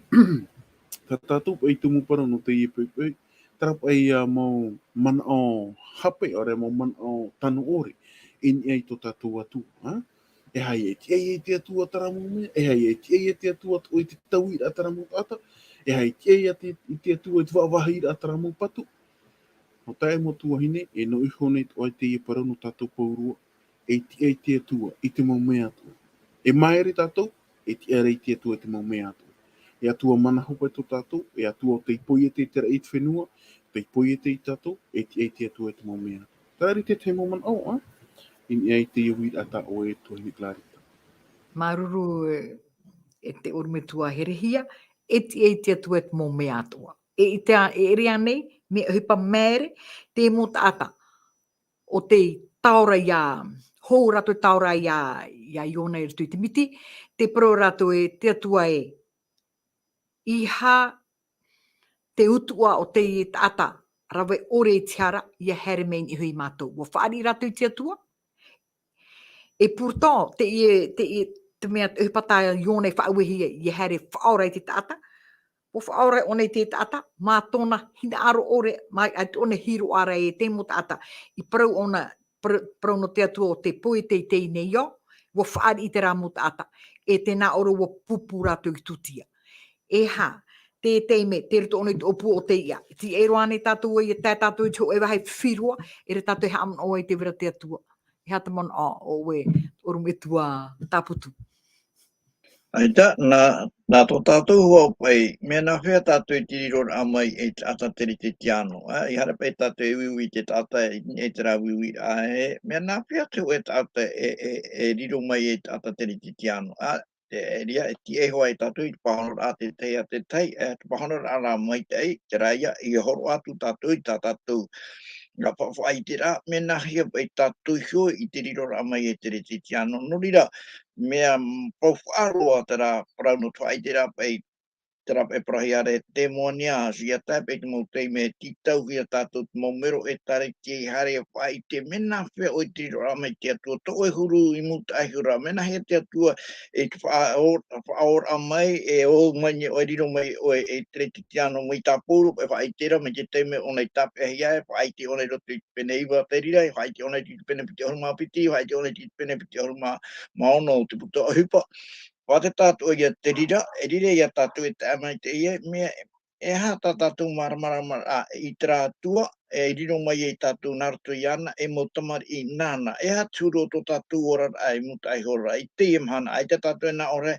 tā tātou paʻi tumu parau nō teie poʻipoʻi, terā paʻi ia mau manaʻo hape, ʻaore mau manaʻo tano ʻore, i niʻa i tō tātou Atua, ā? E aha ïa e tiʻa ai te Atua terā mau mea, e aha ïa e tiʻa ai te Atua i te tauiraʻa terā mau taʻata, e aha ïa e tiʻa ai te, te Atua i te vaʻavaʻiraʻa terā mau patu. Nō taeaʻe mau tuahine, e noʻu iho nei atoʻa i teie parau nō tātou pauroa, e tiʻa ai te Atua i te mau mea atoʻa. E maere tātou, e tiʻa ra i te Atua i te mau mea atoʻa. E Atua mana hope tō tātou, e Atua ʻo tei poiete i te raʻi i te fenua, tei poiete ia tātou, e tiʻa ai te Atua i te mau mea atoʻa. Terā rā te tahi mau manaʻo, ā? I niʻa i teie uiraʻa tā ʻoe e tuahine Clarita. Māuruuru, e, e te ʻorometua herehia, e tiʻa ai te Atua i te mau mea atoʻa. E, i te, e ʻere ānei, mea ʻohipa maere, te mau taʻata, ʻo tei taora ia, hou rātou e taora ia, ia Iona i roto i te miti, tē parau rātou ē, te Atua ē, ʻeiaha te utuʻa o te taʻata rave ʻore i te hara, ʻia haere mai i niʻa iho ia mātou. ʻUa fāriʻi rātou i te Atua. Et pourtant, teie, teie, te mea, te ʻohipa tā Iona e faʻauehia, ʻia haere faʻaora i te taʻata. ʻUa faʻaora ʻōna i te taʻata, mā tōna hinaʻaro ʻore, mā, ʻaita ʻōna e hiroʻa ra e te mau taʻata. I parau ʻōna, par-, parau nō te Atua ʻo tei poiete i teie nei ao, ʻua fāriʻi terā mau taʻata. E tē nā ʻō ra ʻua pupu rātou i tūtia. E aha, te taime, tei roto ʻōna i te ʻōpua o te iʻa. Tiʻa roa ānei tātou ē, ʻia tae tātou i te hōʻē vāhi fifi roa, ʻere tātou e haʻamanaʻo ai tē vai ra te Atua. E aha te manaʻo ʻoe, ʻorumetua Taputu? ʻAita, nā, nā tō tātou hoa paʻi, mea nāhea tātou i te riroraʻa mai i te taʻata Teretetiano, ā, ʻeiaha paʻi tātou e uiui i te taʻata i, i terā uiuiraʻa, ā, e, mea nāhea te hōʻē taʻata e, e, e riro mai i te taʻata Teretetiano, ā, te, e ria, e tiʻa iho ai tātou i te pāhonoraʻa a te tahi, a te tahi, e, te pāhonoraʻa rā maitaʻi, terā ia, ʻia hōroʻa atu tātou i tā tātou, ngā fa-, faʻaʻiteraʻa, mea nāhea paʻi tātou iho i te riroraʻa mai i te Teretetiano. Nō reira, mea, mm, parau faʻaroa terā parau nō te faʻaʻiteraʻa paʻi, terā paʻi parauhia ra e Temonia, ʻia tae paʻi te mau taime e tītauhia tātou te mau mero ʻĒtārētia i haere e faʻaʻite, mea nāhea ʻoe i te riroraʻa mai i te Atua, tō ʻoe huru i mūtaʻa iho ra, mea nāhea te Atua i te faʻaō-, faʻaōraʻa mai, e ō mai nei ʻoe, riro mai ʻoe i te Teretetiano mai tā Pauro, e faʻaʻite ra, mai te taime ʻōna i tāpeʻahia, e faʻaʻite ʻōna i roto i te pene iva, te reira, e faʻaʻite ʻōna i te pene piti ʻahuru mā piti, e faʻaʻite ʻōna i te pene piti ʻahuru mā, mā ono o te puta ʻohipa. Faʻaʻite tātou ia te reira, e riro ia tātou e tae mai te ia, mea, e aha tā tātou māramarama i terā Atua, e riro mai ia tātou nā roto iāna, e mau tamariʻi nāna. E aha te huru o tō tātou oraraʻa i mūtaʻa iho ra, i teie mahana, ʻaita tātou e nā ʻō ra,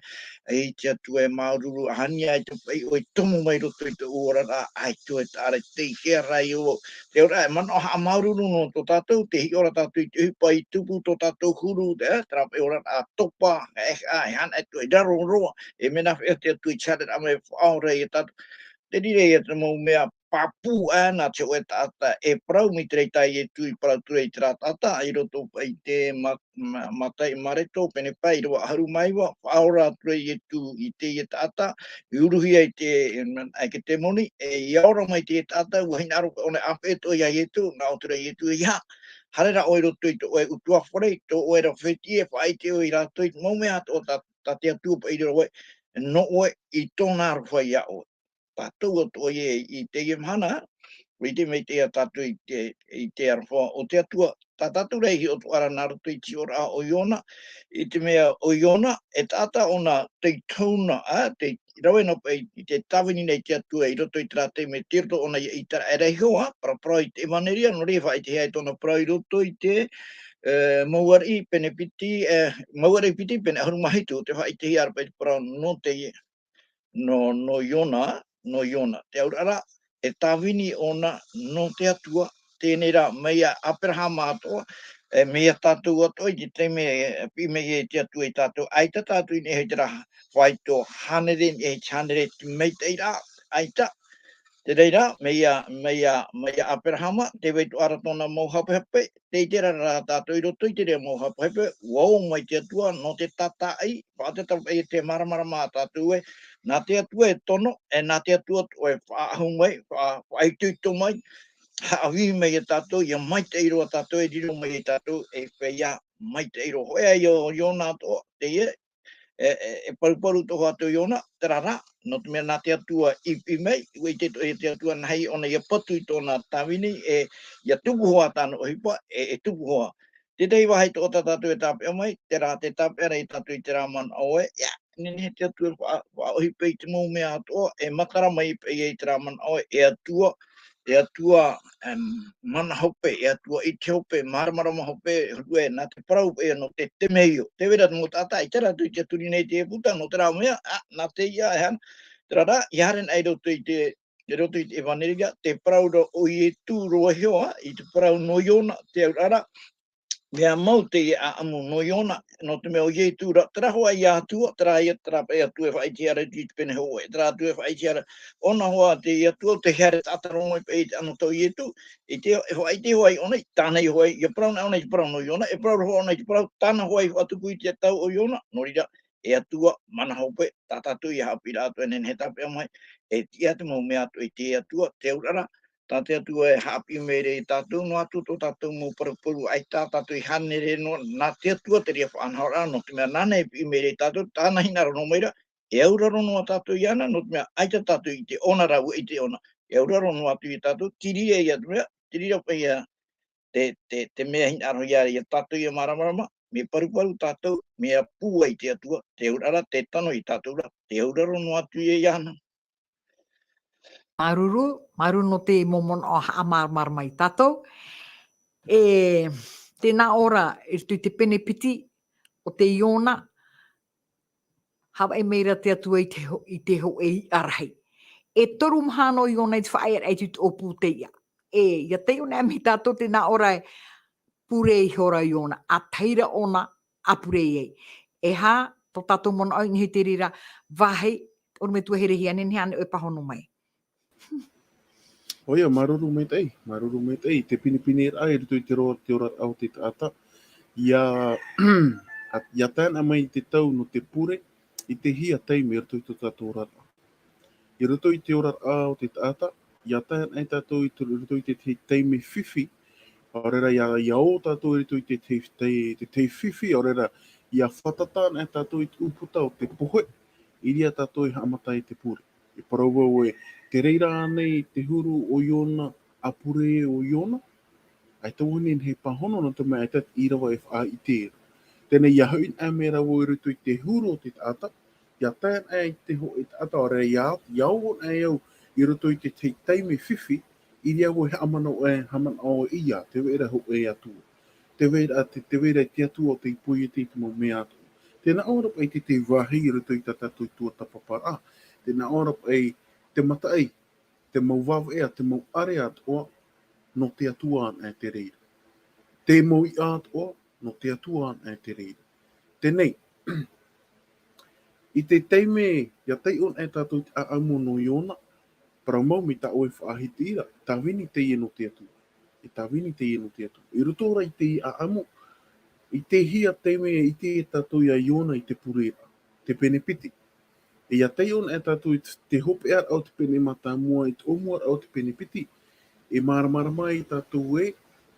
i te Atua e māuruuru, ʻaita e paʻi ʻoe i tomo mai roto i tōʻu oraraʻa, ʻaita e taʻa ra i te hea ra iō. Te auraʻa, e manaʻo haʻamāuruuru nō tō tātou, tē hiʻo ra tātou i te ʻohipa i tupu tō tātou huru, te, terā paʻi oraraʻa topa, e, e, e ana e tō i raro roa, e mea nāhea te Atua i te haereraʻa mai e faʻaora ia tātou. Te reira ia te mau mea pāpū ā nā te hōʻē taʻata e parau mai te reira tā Ietu i parau atu ra i terā taʻata, i roto paʻi i te Ma-, Ma-, Mataio, Mareko, pene pae, ʻīrava ʻahuru mā iva, faʻaora atu ra Ietu i teie taʻata, i uruhia e te, e te temoni, e ʻia ora mai teie taʻata, ʻua hinaʻaro ʻōna e ʻāpeʻe atoʻa ia Ietu, nā ʻō atu ra Ietu, ʻeiaha, haere rā ʻoe i roto i tō ʻoe ʻutuāfare, tō ʻoe ra fētiʻi, e faʻaʻite ʻoe ia rātou i te mau mea atoʻa tā, tā te Atua paʻi i riro ʻoe, nō ʻoe i tōna aroha ia ʻoe. Tātou atoʻa ïa i teie mahana, ʻua ʻite mai teie tātou i te, i te aroha o te Atua. Tā tātou ra e hiʻo atoʻa ra nā roto i te hiʻoraʻa o Iona, i te mea ʻo Iona, e taʻata ʻōna tei tauna, ā, tei rave noa paʻi i te tāvini nei te Atua i roto i terā taime tei roto ʻōna ia ʻĪteraʻera iho, ā, paraparau i te ʻEvaneria, nō reira e faʻaʻitehia ai tōna parau i roto i te, e, Mau Ariʻi pene piti, e, Mau Ariʻi piti pene ʻahuru mā hitu, tē faʻaʻitehia ra paʻi te parau nō te, nō, nō Iona, nō Iona. Te auraʻa ra, e tāvini ʻōna nō te Atua, teie rā, mai iā Aperahama atoʻa, e, mai iā tātou atoʻa, i te taime e piʻi mai ai te Atua ia tātou, ʻaita tātou i niʻa i terā faito hānere, i niʻa i te hānere i te maitaʻiraʻa, ʻaita. Te reira, mai iā, mai iā, mai iā Aperahama, tē vai atoʻa ra tōna mau hapehape, tē ʻite ra rā tātou i roto i terā mau hapehape, ʻua ō mai te Atua nō te tātaʻi, faʻaʻite atoʻa paʻi te māramarama a tātou ē, nā te Atua e tono, e nā te Atua atoʻa e faʻaʻahu mai, faʻa-, faʻaitoito mai, haʻavī mai ia tātou, ʻia maitaʻi roa tātou, e riro mai ia tātou, e feiā maitaʻi roa. Hōʻē ïa ʻo Iona atoʻa, teie, e, e, e paruparu atoʻa hoʻi atu Iona, terā rā, nō te mea nā te Atua i piʻi mai, ʻua ʻite atoʻa ia te Atua nāhea ʻōna ʻia patu i tōna tāvini, e, ʻia tupu hoʻi tāna ʻohipa, e, e tupu hoʻi. Te tahi vāhi atoʻa tā tātou e tāpeʻa mai, terā te tāpeʻa ra ia tātou i terā manaʻo ē, ʻia, nehenehe te Atua e faʻa-, faʻaʻohipa i te mau mea atoʻa, e matara mai paʻi ia i terā manaʻo ē, e Atua, e Atua, em, mana hope, e Atua ʻite hope, māramarama hope, huru ē, nā te parau paʻi nō te temeio. Tē vai ra te mau taʻata, ʻaita rātou i tiʻaturi nei i te puta, nō terā mea, ā, nā te ia, e hana, terā rā, ʻia haere anaʻe i roto i te, i roto i te ʻEvaneria, te parau ra ʻo Ietu roa iho, ā, i te parau nō Iona, te auraʻa ra, mea mau teie ʻāʻamu nō Iona, nō te mea ʻo Ietu rā, terā hoʻi ia Atua, terā ia, terā paʻi Atua e faʻaʻitehia ra i te pene hōʻē, terā Atua e faʻaʻitehia ra, ʻōna hoʻi te Atua, te haere taʻata roa mai paʻi i te anotau o Ietu, i te, e faʻaʻite hoʻi ʻōna i tāna hoʻi, ʻia parau anaʻe ʻōna i te parau nō Iona, e parau ra hoʻi ʻōna i te parau, tāna hoʻi i faʻatupu i te tau o Iona, nō reira, e Atua, mana hope, tā tātou ïa haʻapiʻiraʻa atoʻa e nehenehe e tāpeʻa mai, e tiʻa te mau mea atoʻa i te Atua, te auraʻa ra, tā te Atua e haʻapiʻi mai ra ia tātou, noa atu tō tātou mau paruparu, ʻaita tātou i hānere noa, nā te Atua terā faʻanahoraʻa, nō te mea nāna e piʻi mai ra ia tātou, tāna hinaʻaro noa mai ra, e auraro noa tātou iāna, nō te mea ʻaita tātou i ʻite ʻōna rā, ʻua ʻite ʻōna, e auraro noa atu ia tātou, te reira ia te mea, te reira paʻi ia te, te, te mea hinaʻaro ia, ia tātou ʻia māramarama, mea paruparu tātou, mea pūai te Atua, te auraʻa ra, tē tano ia tātou ra, te auraro noa atu ia iāna. Māuruuru, māuruuru nō te mau manaʻo haʻamāramarama ia tātou. E, Tēnā ora, i roto i te pene piti o te Iona, haʻapaʻo mai ra te Atua i te ho-, i te hōʻē iʻa rahi. E toru mahana o Iona i te faʻaearaʻa i te ʻōpū o te iʻa. E, ʻia taiʻo anaʻe mai tātou tēnā ora e pure ihora Iona, ʻa tahi ra ʻōna ʻa pure ai. E aha tō tātou manaʻo i niʻa i te reira vāhi, ʻorometua Herehia, nehenehe ānei ʻoe e pāhono mai. ʻOia, māuruuru maitaʻi, māuruuru maitaʻi, te pinepine ra i roto i te roa, te oraraʻa o te taʻata. ʻIa, ʻa, ʻia tae anaʻe mai te tau nō te pure, i te hia taime i roto i tō tātou oraraʻa. I roto i te oraraʻa o te taʻata, ʻia tae anaʻe tātou i te, i roto i te, te taime fifi, ʻaore ra ʻia, ʻia ō tātou i roto i te, te, te, te, te fifi, ʻaore ra ʻia fātata anaʻe tātou i te ʻūputa o te pohe, i reira tātou e haʻamata i te pure. E parau vau ē, te reira ānei te huru o Iona, ʻa pure o Iona, ʻaita vau e nehenehe e pāhono nō te mea ʻaita te ʻīrava e faʻaʻite ra. Teie nei ʻia hoʻi anaʻe mai ra vau i roto i te huru o te taʻata, ʻia tae anaʻe i te hōʻē taʻata, ʻaore ra ʻia, ʻia ō anaʻe au i roto i te, te taime fifi, i reira vau e haʻamanaʻo, e haʻamanaʻo ʻia, tē vai ra hōʻē Atua. Tē vai ra te, tē vai ra te Atua o tei poiete i te mau mea atoʻa. Tē nā ʻō ra paʻi te, te vāhi i roto i tā tātou tuatāpaparaʻa. Tē nā ʻō ra paʻi te mataʻi, te mau vāveʻa, te mau ʻare atoʻa, nō te Atua anaʻe te reira. Te mau iʻa atoʻa, nō te Atua anaʻe te reira. Teie nei, i te taime, ʻia taiʻo anaʻe tātou te ʻāʻamu nō Iona, parau mau mai tā ʻoe faʻahiti ra, e tāvini teie nō te Atua. E tāvini teie nō te Atua. I roto ra i te ʻāʻamu, i te hia taime, i te tātou ia Iona i te pure ra, te pene piti. E ʻia taiʻo anaʻe tātou i te, te hopeʻaraʻa o te pene mātāmua, i te ʻōmuaraʻa o te pene piti. E māramarama ai tātou ē,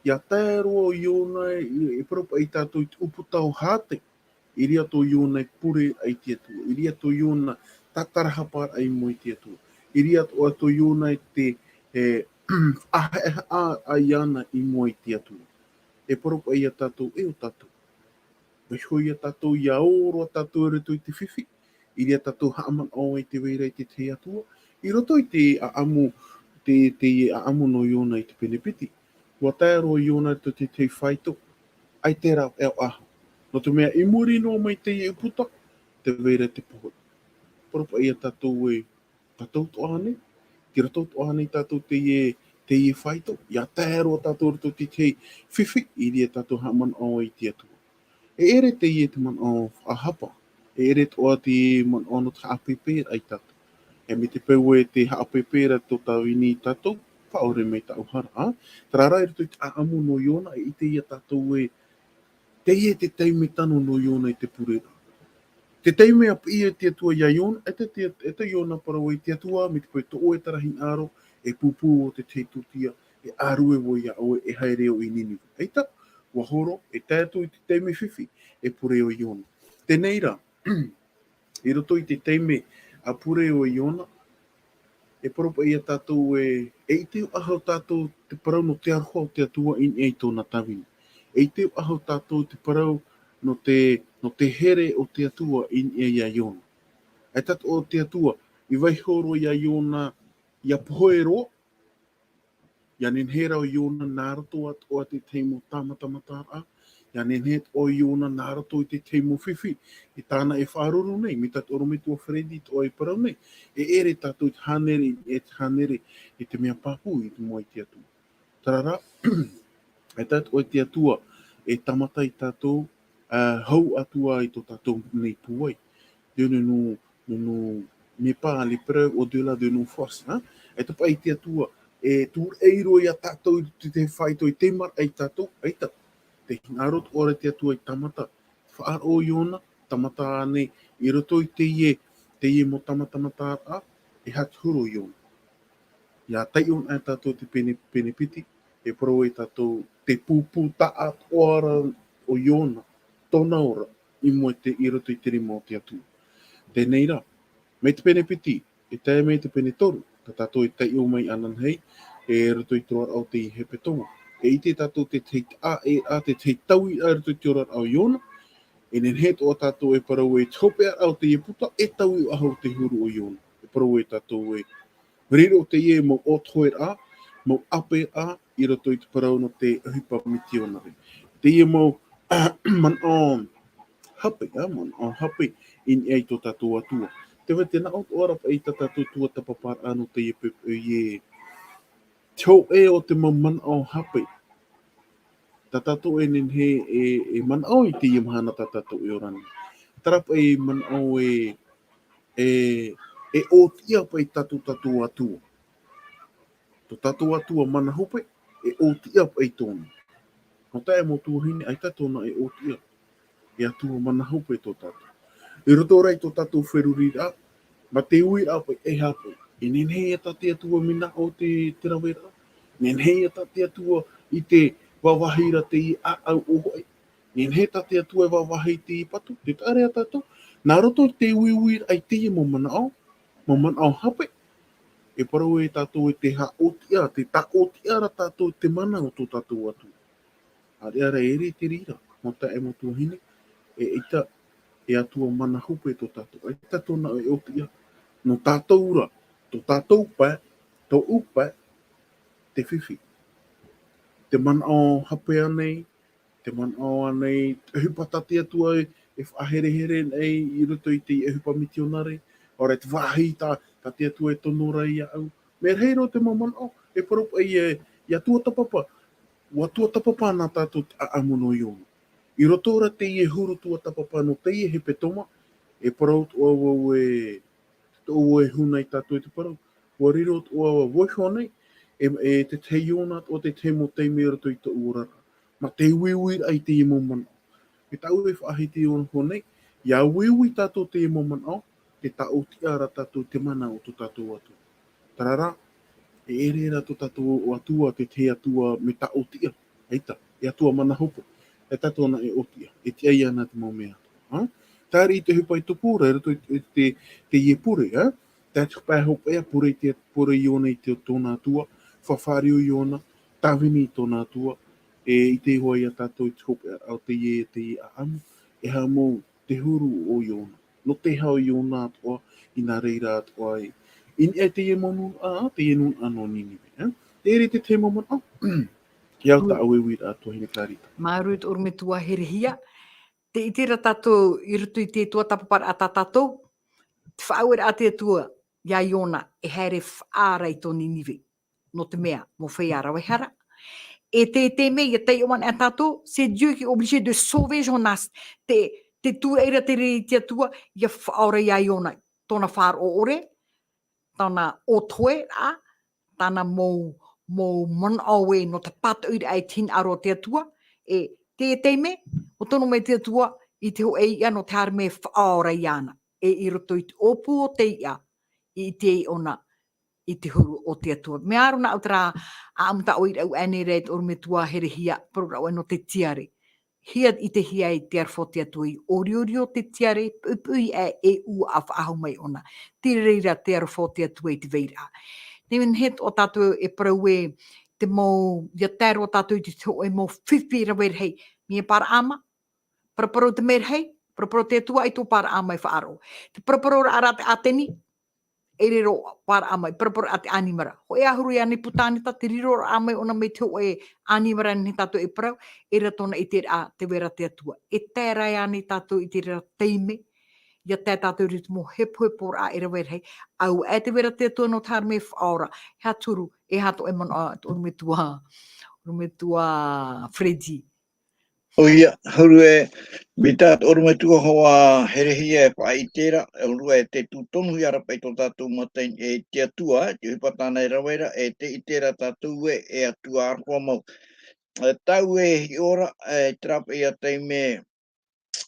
ʻia tae roa Iona, e, e parau paʻi tātou i te ʻūputa o Hāte. I reira tō Iona e pure ai te Atua. I reira tō Iona tātarahapa ai i mua i te Atua. I reira tō, tō Iona e te, e, faʻahaʻehaʻa ai iāna i mua i te Atua. E parau paʻi ia tātou, e ʻo tātou. Vaiiho ia tātou, ʻia ō roa tātou i roto i te fifi, i reira tātou haʻamanaʻo ai tē vai ra i te tahi Atua, i roto i te ʻāʻamu, te, te ʻāʻamu nō Iona i te pene piti. ʻUa tae roa Iona i te, te, te faito, ʻaita rā e ʻaʻaho. Nō te mea i muri noa mai teie ʻūputa, tē vai ra te pohe. Parau paʻi ia tātou ē, tātou atoʻa nei, tei roto atoʻa nei tātou teie, teie faito, ʻia tae roa tātou i roto i te fifi, i reira tātou haʻamanaʻo ai i te Atua. E ʻere teie te manaʻo faʻahapa, e ʻere atoʻa te manaʻo nō te haʻapēpēraʻa ia tātou. E mai te peu ē tē haʻapēpēraʻa tō tāvini ia tātou, faʻaʻore mai tāʻu hara, ā? Terā rā i roto i te ʻāʻamu nō Iona, e ʻite ia tātou ē, teie te taime tano nō Iona i te pure ra. Te taime e piʻi ai te Atua ia Iona, ʻaita te, ʻaita Iona parau ai te Atua, mai te peu tō ʻoe terā hinaʻaro, e pūpū ʻo te tahi tūtia, e ʻārue vau ia ʻoe, e haere ʻoe i Ninive. ʻAita, ʻua horo, e tae atu i te taime fifi, e pure ʻo Iona. Teie nei rā, i roto i te taime a pure ʻo Iona, e parau paʻi ia tātou ē, e ʻite ʻaʻahu tātou te parau nō te aroha o te Atua i niʻa i tōna tāvini. E ʻite ʻaʻahu tātou te parau nō te, nō te here o te Atua i niʻa ia Iona. E tātou o te Atua, i vaiiho roa ia Iona, ʻia pohe roa, ʻia nehenehe rā ʻo Iona nā roto atoʻa i te tahi mau tāmatamataraʻa, ʻia nehenehe atoʻa ʻo Iona nā roto i te tahi mau fifi, i tāna e faʻaruru nei, mai tā te ʻorometua Freddy atoʻa e parau nei, e ʻere tātou i te hānere, e te hānere, i te mea pāpū i mua i te Atua. Terā rā, e tātou i te Atua, e tāmata ia tātou, ā, hau atu ai tō tātou nei pūai. Dieu ne nous, ne nous met pas à l'épreuve au-delà de nos forces, hein? E tāpaʻo i te Atua, e tūraʻi roa ia tātou i te, te faito, i te maraʻa ia tātou, ʻaita. Te hinaʻaro atoʻa ra te Atua i tāmata. Faʻaroʻo Iona, tāmata ānei, i roto i teie, teie mau tāmatamataraʻa, e aha te huru o Iona. ʻIa taiʻo anaʻe tātou te pene, pene piti, e parau ai tātou te pūpū taʻatoʻa ra o Iona, tōna ora, i mua i te, i roto i te rima o te Atua. Teie nei rā, mai te pene piti, e tae mai te pene toru, tā tātou e taiʻo mai ananahi, e roto i te oraraʻa o te hepetoma. E ʻite tātou te tahi taʻa, e ʻā te tahi taui i roto i te oraraʻa o Iona, e nehenehe atoʻa tātou e parau ē te hopeʻaraʻa o teie puta, e taui ʻaʻahu te huru o Iona. E parau ai tātou ē, riro teie mau ʻōtoheraʻa, mau ʻāperaʻa, i roto i te parau nō te ʻohipa mitionare. Teie mau manaʻo hape, ā, manaʻo hape i niʻa i tō tātou Atua. Te vai te nā ʻō atoʻa ra paʻi tā tātou tuatāpaparaʻa nō teie poʻipoʻi e te hōʻē o te mau manaʻo hape. Tā tātou e nehenehe e, e manaʻo i teie mahana tā tātou e ora nei. Terā paʻi manaʻo e, e, e ʻōtiʻa paʻi tā tō tātou Atua. Tō tātou Atua mana hope, e ʻōtiʻa paʻi tōna. Nō tae mau tuahine, ʻaita tōna e ʻōtiʻa. E Atua mana hope tō tātou. I roto rā i tō tātou feruriraʻa, mā te uiraʻa paʻi e hape. E nehenehe ïa tā te Atua mea nā ʻō te, te raveraʻa. Nehenehe ïa tā te Atua i te vāvāhi ra teie ʻāʻau ʻōfaʻi. Nehenehe tā te Atua e vāvāhi i teie patu, tē taʻa ra ïa tātou. Nā roto i te uiuiraʻa i teie mau manaʻo, mau manaʻo hape, e parau e tātou e te haʻōtiʻa, tē tāʻōtiʻa ra tātou i te mana o tō tātou Atua. ʻĀreʻa rā e ʻere i te reira, mau taeaʻe, mau tuahine, e ʻaita, e Atua mana hope tō tātou, ʻaita tōna e ʻōtiʻa, nō tātou ra, tō tātou pae, tōʻu pae, te fifi. Te manaʻo hape ānei, te manaʻo ānei, te ʻohipa tā te Atua e, e faʻaherehere nei i roto i te ʻohipa mitionare, ʻaore te vāhi tā, tā te Atua e tono ra iāʻu. Mea rahi roa te mau manaʻo, e parau paʻi e, ʻia tuatāpapa, ʻua tuatāpapa na tātou te ʻāʻamu nō Iona. I roto ra teie huru tuatāpapa nō teie hepetoma, e parau atoʻa vau e, tō ʻoe huna ia tātou i te parau. ʻUa riro atoʻa vau iho nei, e, e te tahi Iona atoʻa te tahi mau taime i roto i tōʻu oraraʻa. Mā te uiuiraʻa i teie mau manaʻo. E tāʻu e faʻahiti Iona iho nei, ʻia uiui tātou teie mau manaʻo, tē tāʻōtiʻa ra tātou i te mana o tō tātou Atua. Terā rā, e ʻere rā tō tātou Atua, te tahi Atua mea tāʻōtiʻa. ʻAita, e Atua mana hope, ʻaita tōna e ʻōtiʻa, e tiʻa iāna te mau mea atoʻa, ā? Terā i te ʻohipa i tupu ra, i roto i te, te, teie pure, ā? Tae atu pae hopeʻa, pure i te, pure Iona i te, tōna Atua, faʻafāriu Iona, tāvini i tōna Atua, e ʻite hoʻi ia tātou i te hopeʻa o teie, teie ʻāʻamu, e haʻamou te huru o Iona. Nō te hau Iona atoʻa, i nā reira atoʻa ai. I niʻa i teie mau nūnaʻa, teie nūnaʻa nō Ninive, ā? Te ʻere i te tahi mau manaʻo, ʻia au tā ʻoe uiraʻa tuahine Clarita. Māuruuru i tō ʻorometua herehia. Tē ʻite ra tātou i roto i te tuatāpaparaʻa tā tātou, te faʻaueraʻa a te Atua iā Iona e haere faʻaara i tō Ninive. Nō te mea, mau feiā ravehara. E te, te mea, ʻia taiʻo ana tātou, c'est Dieu qui est obligé de sauver Jonas. Te, te tū ra te reira i te Atua, ʻia faʻaora iā Iona, tōna faʻaroʻo ʻore, tāna ʻōtoeraʻa, tāna mau, mau manaʻo ē nō te pātoʻiraʻa i te hinaʻaro o te Atua, e te, te mea, ʻua tono mai te Atua i te hōʻē iʻa nō te haere mai e faʻaora iāna, e i roto i te ʻōpū o te iʻa, i te iʻona, i te huru o te Atua. Mea aro nā ʻu terā, ʻāʻamu tā ʻoe i rave ānei ra e tō ʻorometua herehia, parau ra ʻoe nō te tiare. Hia i te hia i te aroha o te Atua i ʻoriʻori o te tiare, puʻipuʻi aʻe e ʻua faʻahou mai ʻōna. Te reira te aroha o te Atua i te vairaʻa. Te mea nā hea tō tātou e parau ē, te mau, ʻia tae roa tātou i te hōʻē mau fifi rave rahi, mea Paraʻama, paraparau te mea rahi, paraparau te Atua i tō Paraʻama e faʻaroʻo. Te paraparau ra, ra te ʻĀteni, e riro Paraʻama, e paraparau ra te ʻānimara. Hōʻē ʻahuru iāna i Putaneta, te riroraʻa mai ʻōna mai te hōʻē ʻānimara nei tātou e parau, e rā tōna ʻiteraʻa, te vai ra te Atua. E tae ra iāna tātou i te reira taime, ʻia tae tātou i te mau hepoheporaʻa e rave rahi, ʻaita e te vai ra te Atua nō te haere mai e faʻaora, e aha te huru, e aha tō ʻoe manaʻo, tō ʻorometua, ʻorometua Freddy. ʻOia, huru ē, mai tā tō ʻorometua hoa herehia e faʻaʻite ra, huru ē te tū tonuhia ra paʻi tō tātou mata i niʻa i te Atua, te ʻohipa tāna e rave ra, e te ʻite ra tātou ē, e Atua aroha mau. E, tāʻu e hiʻo ra, e, terā paʻi ia taime,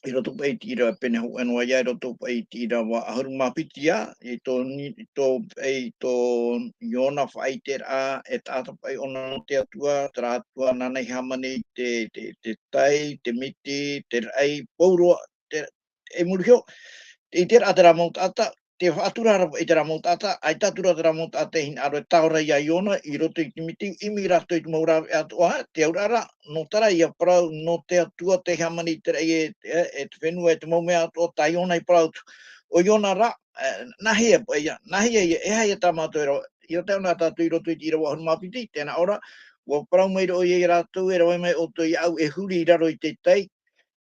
i roto paʻi i te ʻīrava pene hōʻē noa ia, i roto paʻi i te ʻīrava ʻahuru mā piti ia, i tō Ni-, i tō, i tō Iona faʻaʻiteraʻa, e taʻata paʻi ʻōna nō te Atua, terā Atua nāna i hāmani i te, te, te tai, te miti, te raʻi, pauroa, te, e muri iho, te ʻiteraʻa terā mau taʻata, te faʻatura ra paʻi terā mau taʻata, ʻaita atu ra terā mau taʻata e hinaʻaro e taora iā Iona, i roto i te miti, ʻimi rātou i te mau rāveʻa atoʻa, te auraʻa ra, nō terā ia parau, nō te Atua tei hāmani i te raʻi e, e, e te fenua, e te mau mea atoʻa, tā Iona i parau atu. ʻO Iona rā, e, nā hea paʻi ia, nā hea ia, e aha ia tā mātou e rave, ʻia tae ʻōna tātou i roto i te ʻīrava ʻahuru mā piti, tē nā ʻō ra, ʻua parau mai roa ia iā rātou, e rave mai ʻoutou iāʻu e huri i raro i te tai,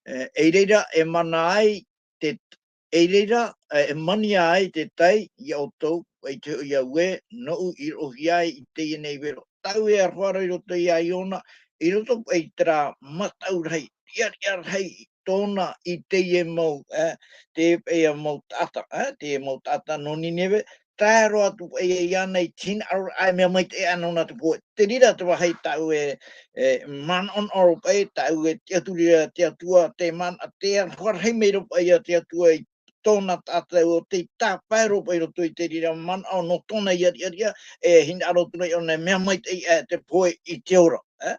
e, i reira e mana ai te, i reira, e, e mania ai te tai iā ʻoutou, ʻaita hoʻi au ē, nōʻu i roʻohia ai i teie nei vero. Taʻu e aroha ra i roto iā Iona, i roto paʻi i terā mataʻu rahi, riʻariʻa rahi, tōna i teie mau, e, te, e, mau taʻata, e, teie mau taʻata nō Nineve, tae roa atu paʻi iāna i te hinaʻaro, ʻaita e mea maitaʻi aʻe nōna te pohe. Te reira te vāhi taʻu e, e, manaʻonaʻo roa paʻi, taʻu e tiʻaturi ra te Atua, te mana, te aroha rahi mai roa paʻi ia te Atua i tōna taʻata, ʻua tei tāpae roa paʻi i roto i te reira manaʻo nō tōna riʻariʻa, e hinaʻaro atu ra ʻōna e mea maitaʻi aʻe te pohe i te ora, e?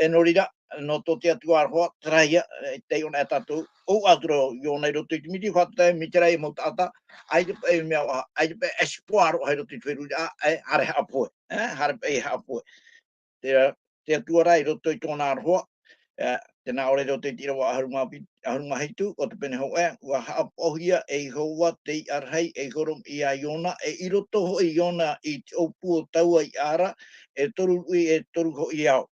E nō reira, nō tō te Atua aroha, terā ia, e, tei ʻōna e tātou, ʻō atu ra Iona i roto i te miti, fātata mai terā ia mau taʻata, ʻaita paʻi mea, ʻaita paʻi e ʻasi poa roa i roto i te feruriraʻa, e, haere haʻapohe, e, haere paʻi haʻapohe. Te, te Atua rā i roto i tōna aroha, e, tē nā ʻō ra i roto i te ʻīrava ʻahuru mā piti, ʻahuru mā hitu, ʻo te pene hōʻē, ʻua haʻapaʻohia e Iehova te iʻa rahi ei horomi iā Iona, e i roto hoʻi Iona i te ʻōpū o taua iʻa ra, e toru ruʻi, e toru hoʻi ao.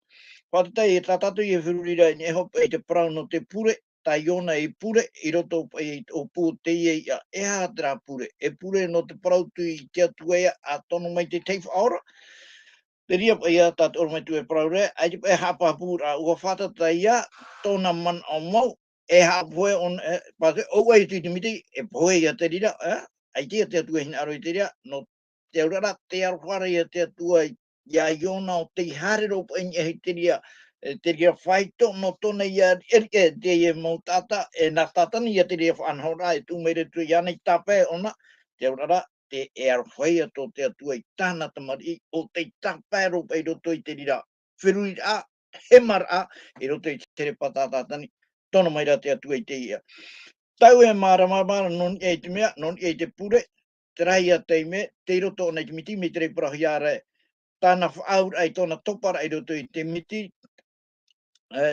Fātata i tā tātou ia feruriraʻa i niʻa hoʻi i te parau nō te pure, tā Iona i pure, i roto paʻi i te ʻōpū o teie iʻa, e aha terā pure? E pure nō te parau atu i te Atua ïa, ʻa tono mai te tahi faʻaora. Te reira paʻi ia tātou ʻorometua e parau ra, ʻaita paʻi haʻapāpūraʻa, ʻua fātata ïa tōna manaʻo mau, e haʻapohe ʻōna, e, pātē, ʻō atu i te miti, e pohe ïa te reira, e, ʻaita ïa te Atua e hinaʻaro i te reira, nō te auraʻa, te aroha ra ia te Atua iā Iona ʻo tei haere roa paʻi i niʻa i te reira, e, te reira faito nō tōna riʻariʻa, e, teie mau taʻata, e, nā Tātana ïa te reira faʻanahoraʻa, e tuʻu mai roto iāna i tāpae ʻōna, te auraʻa, te, e aroha ïa tō te Atua i tāna tamariʻi, ʻo tei tāpae roa paʻi i roto i te reira feruriraʻa, hemaraʻa, i roto i te reira pātata Tātana, tono mai ra te Atua i teie iʻa. Taʻu e māramarama ra nō niʻa i te mea, nō niʻa i te pure, terā ïa taime, tei roto ʻōna i te miti, mai terā i parauhia ra, tāna faʻaauraʻa i tōna toparaʻa i roto i te miti, e,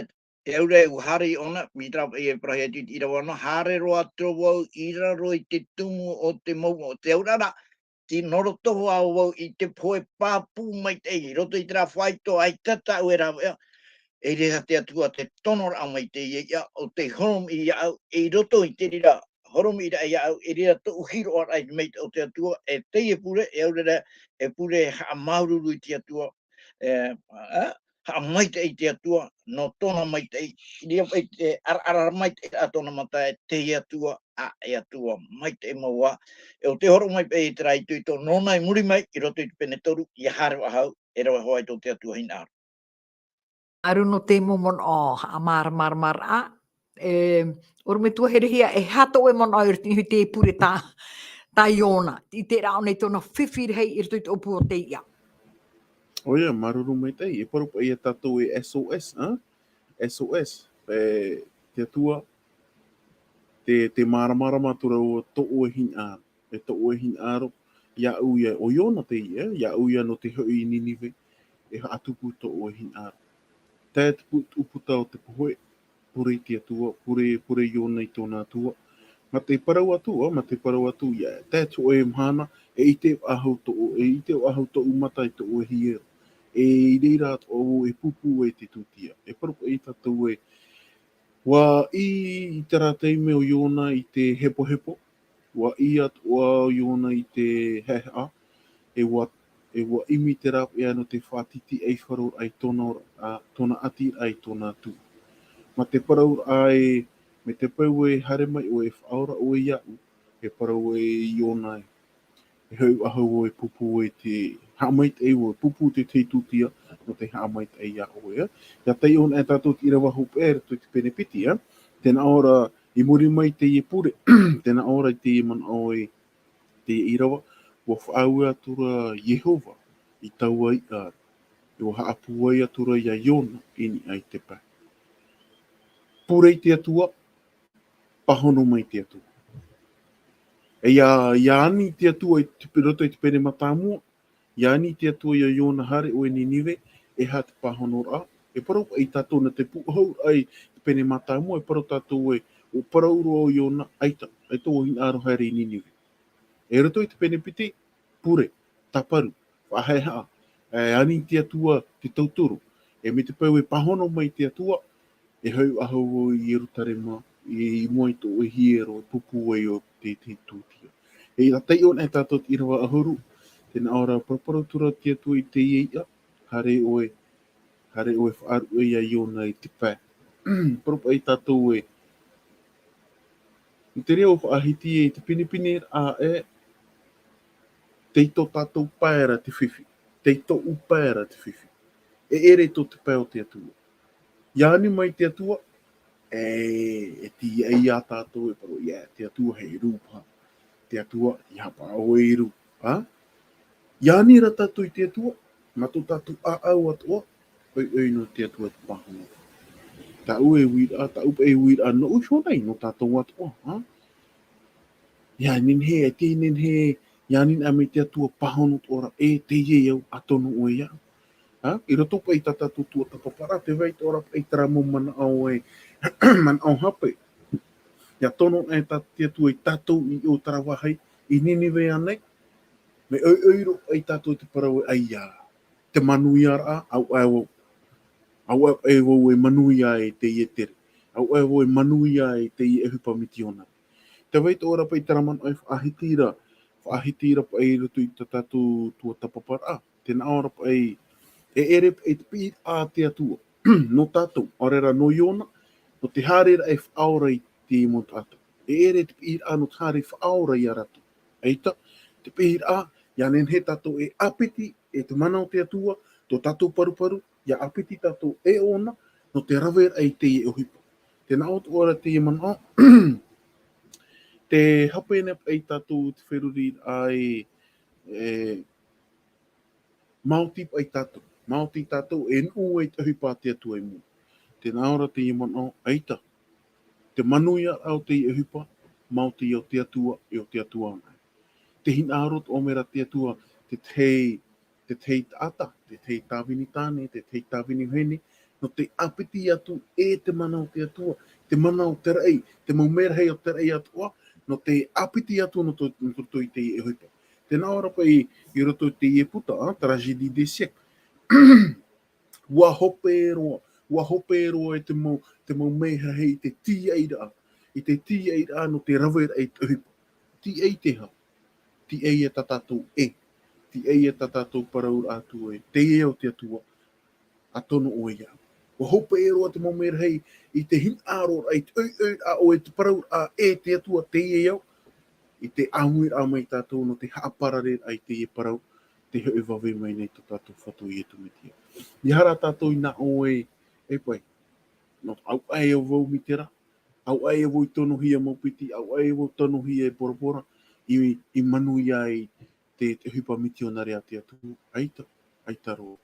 e au ra ʻua haere ʻōna, mai terā paʻi e parauhia atu i te ʻīrava ono, haere roa atu vau i raro i te tumu o te mau, o te auraʻa, tei nō roto vau i te pohe pāpū maitaʻi, i roto i terā faito ʻaita tāʻu e rāveʻa, e reira te Atua te tonoraʻa mai teie iʻa, ʻo tei horomi iāʻu, i roto i te reira horomiʻiraʻa iāʻu, i reira tōʻu hiroʻaraʻa i te maitaʻi o te Atua, e teie pure, e au ra, e pure haʻamāuruuru i te Atua, e, e, haʻamaitaʻi i te Atua, nō tōna maitaʻi, i reira paʻi te araara maitaʻi a tōna mata, e te Atua, ā, e Atua maitaʻi mau ā, e ʻo tē hōroʻa mai paʻi i terā itoito nōna i muri mai, i roto i te pene toru, ʻia haere faʻahou, e rave hoʻi tō te Atua hinaʻaro. Aru nō te mau manaʻo haʻamāramaramaraʻa, e, ʻorometua Herehia, e aha tō ʻoe manaʻo i roto i te pure tā, tā Iona, i terā ʻōna i tōna fifi rahi i roto i te ʻōpū o te iʻa. ʻOia, māuruuru maitaʻi, e parau paʻi ia tātou e S O S, ā? S O S, e, te Atua, te, te māramarama atu ra tō ʻoe hinaʻaro, e tō ʻoe hinaʻaro, iāʻu ïa, ʻo Iona teie, iāʻu ïa nō te hoʻi i Ninive, e haʻatupu tō ʻoe hinaʻaro. Tae te pu-, ʻūputa o te pohe, pure i te Atua, pure, pure Iona i tōna Atua. Mā te parau atu, ā, mā te parau atu, ʻia, tae te hōʻē mahana, e ʻite faʻahou tō ʻoe, e ʻite faʻahou tōʻu mata i tō ʻoe hiero. E i reira atoʻa vau e pūpū ai te tūtia. E parau paʻi ia tātou ē, ʻua ʻī i terā taime ʻo Iona i te hepohepo, ʻua ʻī atoʻa ʻo Iona i te haʻehaʻa, e ʻua, e ʻua ʻimi te rāveʻa nō te faʻatītīʻaifaro i tōna ora, ā, tōna ʻati i tōna Atua. Mā te parau ā ē, mai te peu e haere mai ʻoe e faʻaora ʻoe iāʻu, e parau ē Iona ē. E hoʻi faʻahou vau e pūpū i te haʻamaitaʻi, vau e pūpū i te tahi tūtia, nō te haʻamaitaʻi iā ʻoe, ā. ʻIa taiʻo anaʻe tātou i te ʻīrava hopeʻa i roto i te pene piti, ā. Tē nā ʻō ra i muri mai teie pure, tē nā ʻō ra i teie manaʻo i teie ʻīrava, ʻua faʻaue atu ra Iehova i taua iʻa, e ʻua haʻapūai atu ra ia Iona i niʻa i te pae. Pure i te Atua, pāhono mai te Atua. E ʻia, ʻia ani te Atua i te, roto i te pene mātāmua, ʻia ani te Atua ia Iona haere ʻoe i Ninive, e aha te pāhonoraʻa, e parau paʻi ia tātou nā te pūʻohu ai te pene mātāmua, e parau tātou ē, ʻua parau roa ʻo Iona, ʻaita, ʻaita vau e hinaʻaro haere i Ninive. E roto i te pene piti, pure, tāparu, faʻahaʻehaʻa, e ani te Atua te tauturu, E mai te peu e pāhono mai te Atua, e hau ʻahau vau i Ierutarema, i mua i tō ʻoe hiero, e pūpū ai ʻo te, te tūtia. E ʻia taiʻo nei tātou te ʻīrava ʻahuru, tē nā ʻō ra, paraparau atu ra te Atua i teie iʻa, haere ʻoe, haere ʻoe faʻaruʻe ia Iona i te pae. Paraparau paʻi tātou ē, i te reo faʻahiti e te pinepine ra ē, tei tō tātou pae ra te fifi, tei tōʻu pae ra te fifi. E ʻere tō te pae o te Atua. ʻIa ani mai te Atua, e, e tīaʻi ia tātou, e parau ia te Atua he rū paha. Te Atua, ʻia haʻapaʻo e rū. ʻA? ʻIa ani ra tātou i te Atua, nā tō tātou ʻāʻau atoʻa, ʻoiʻoi nō te Atua te pāhono. Tāʻu e uiraʻa, tāʻu paʻi e uiraʻa nō iho nei, nō tātou atoʻa, ʻa? ʻIa nehenehe, e te nehenehe, ʻia ani mai te Atua pāhono atoʻa ra, e teie au, ʻa tono ʻoe ia. ʻA? I roto paʻi i tā tātou tuatāpaparaʻa, tē vai atoʻa ra paʻi terā mau manaʻo ē, manaʻo hape. ʻIa tono e tā te Atua ia tātou i ʻō terā vāhi, i Ninive ānei, mea ʻoiʻoi roa paʻi tātou i te parau ē, ʻaita. Te manuiaraʻa, ʻaita vau. ʻAita vau e manuia i teie tere. ʻAita vau e manuia i teie ʻohipa mitionare. Tē vai atoʻa ra paʻi terā manaʻo e faʻahiti ra, faʻahiti ra paʻi i roto i tā tātou tuatāpaparaʻa. Tē nā ʻō ra paʻi, e ʻere paʻi te piʻiraʻa a te Atua. Nō tātou, ʻaore ra nō Iona, nō te haere ra e faʻaora i te mau taʻata. E ʻere te piʻiraʻa nō te haere faʻaora ia rātou. ʻAita, te piʻiraʻa, ʻia nehenehe tātou e ʻāpiti, e te mana o te Atua, tō tātou paruparu, ʻia ʻāpiti tātou e ʻōna, nō te rave ra i teie ʻohipa. Tē nā ʻō atoʻa ra teie manaʻo, tē hape nei paʻi tātou te feruriraʻa e, e, maoti paʻi tātou, maoti tātou e nuʻu ai te ʻohipa a te Atua i mua. Tē nā ʻō ra teie manaʻo, ʻaita. Te manuiaraʻa o teie ʻohipa, maoti o te Atua, e o te Atua anaʻe. Te hinaʻaro atoʻa mai ra te Atua, te tahi, te tahi taʻata, te tahi tāvini tāne, te tahi tāvini vahine, nō te ʻāpiti atu e te mana o te Atua, te mana o te raʻi, te mau merahi o te raʻi atoʻa, nō te ʻāpiti atu nō tō, nō tō, tō i teie ʻohipa. Tē nā ʻō ra paʻi i roto i teie puta, ā, Tragédie des siècles. ʻUa hope roa, ʻua hope roa e te mau, te mau merahi i te tīaʻiraʻa, i te tīaʻiraʻa nō te rave ra i te ʻohipa. Tīaʻi te aha? Tīaʻi e tā tātou e. Tīaʻi e tā tātou parauraʻa atu ē. Teie o te Atua, ʻa tono ʻoe ia. ʻUa hope roa te mau merahi i te hinaʻaro ra, i te ʻoiʻoi ra, ʻoe te parauraʻa e te Atua teie au. I te ʻāmuiraʻa mai tātou nō te haʻaparare ra i teie parau, tē hoʻi vave mai nei tō tātou Fatu Iesu Mesia. ʻEiaha rā tātou i nā ʻō ē, e paʻi, nō ʻauaʻe vau mā te rā, ʻauaʻe vau i tonohia mau piti, ʻauaʻe vau tonohia e Bora Bora, i, i manuia ai te, te ʻohipa mitionare a te Atua, ʻaita, ʻaita roa.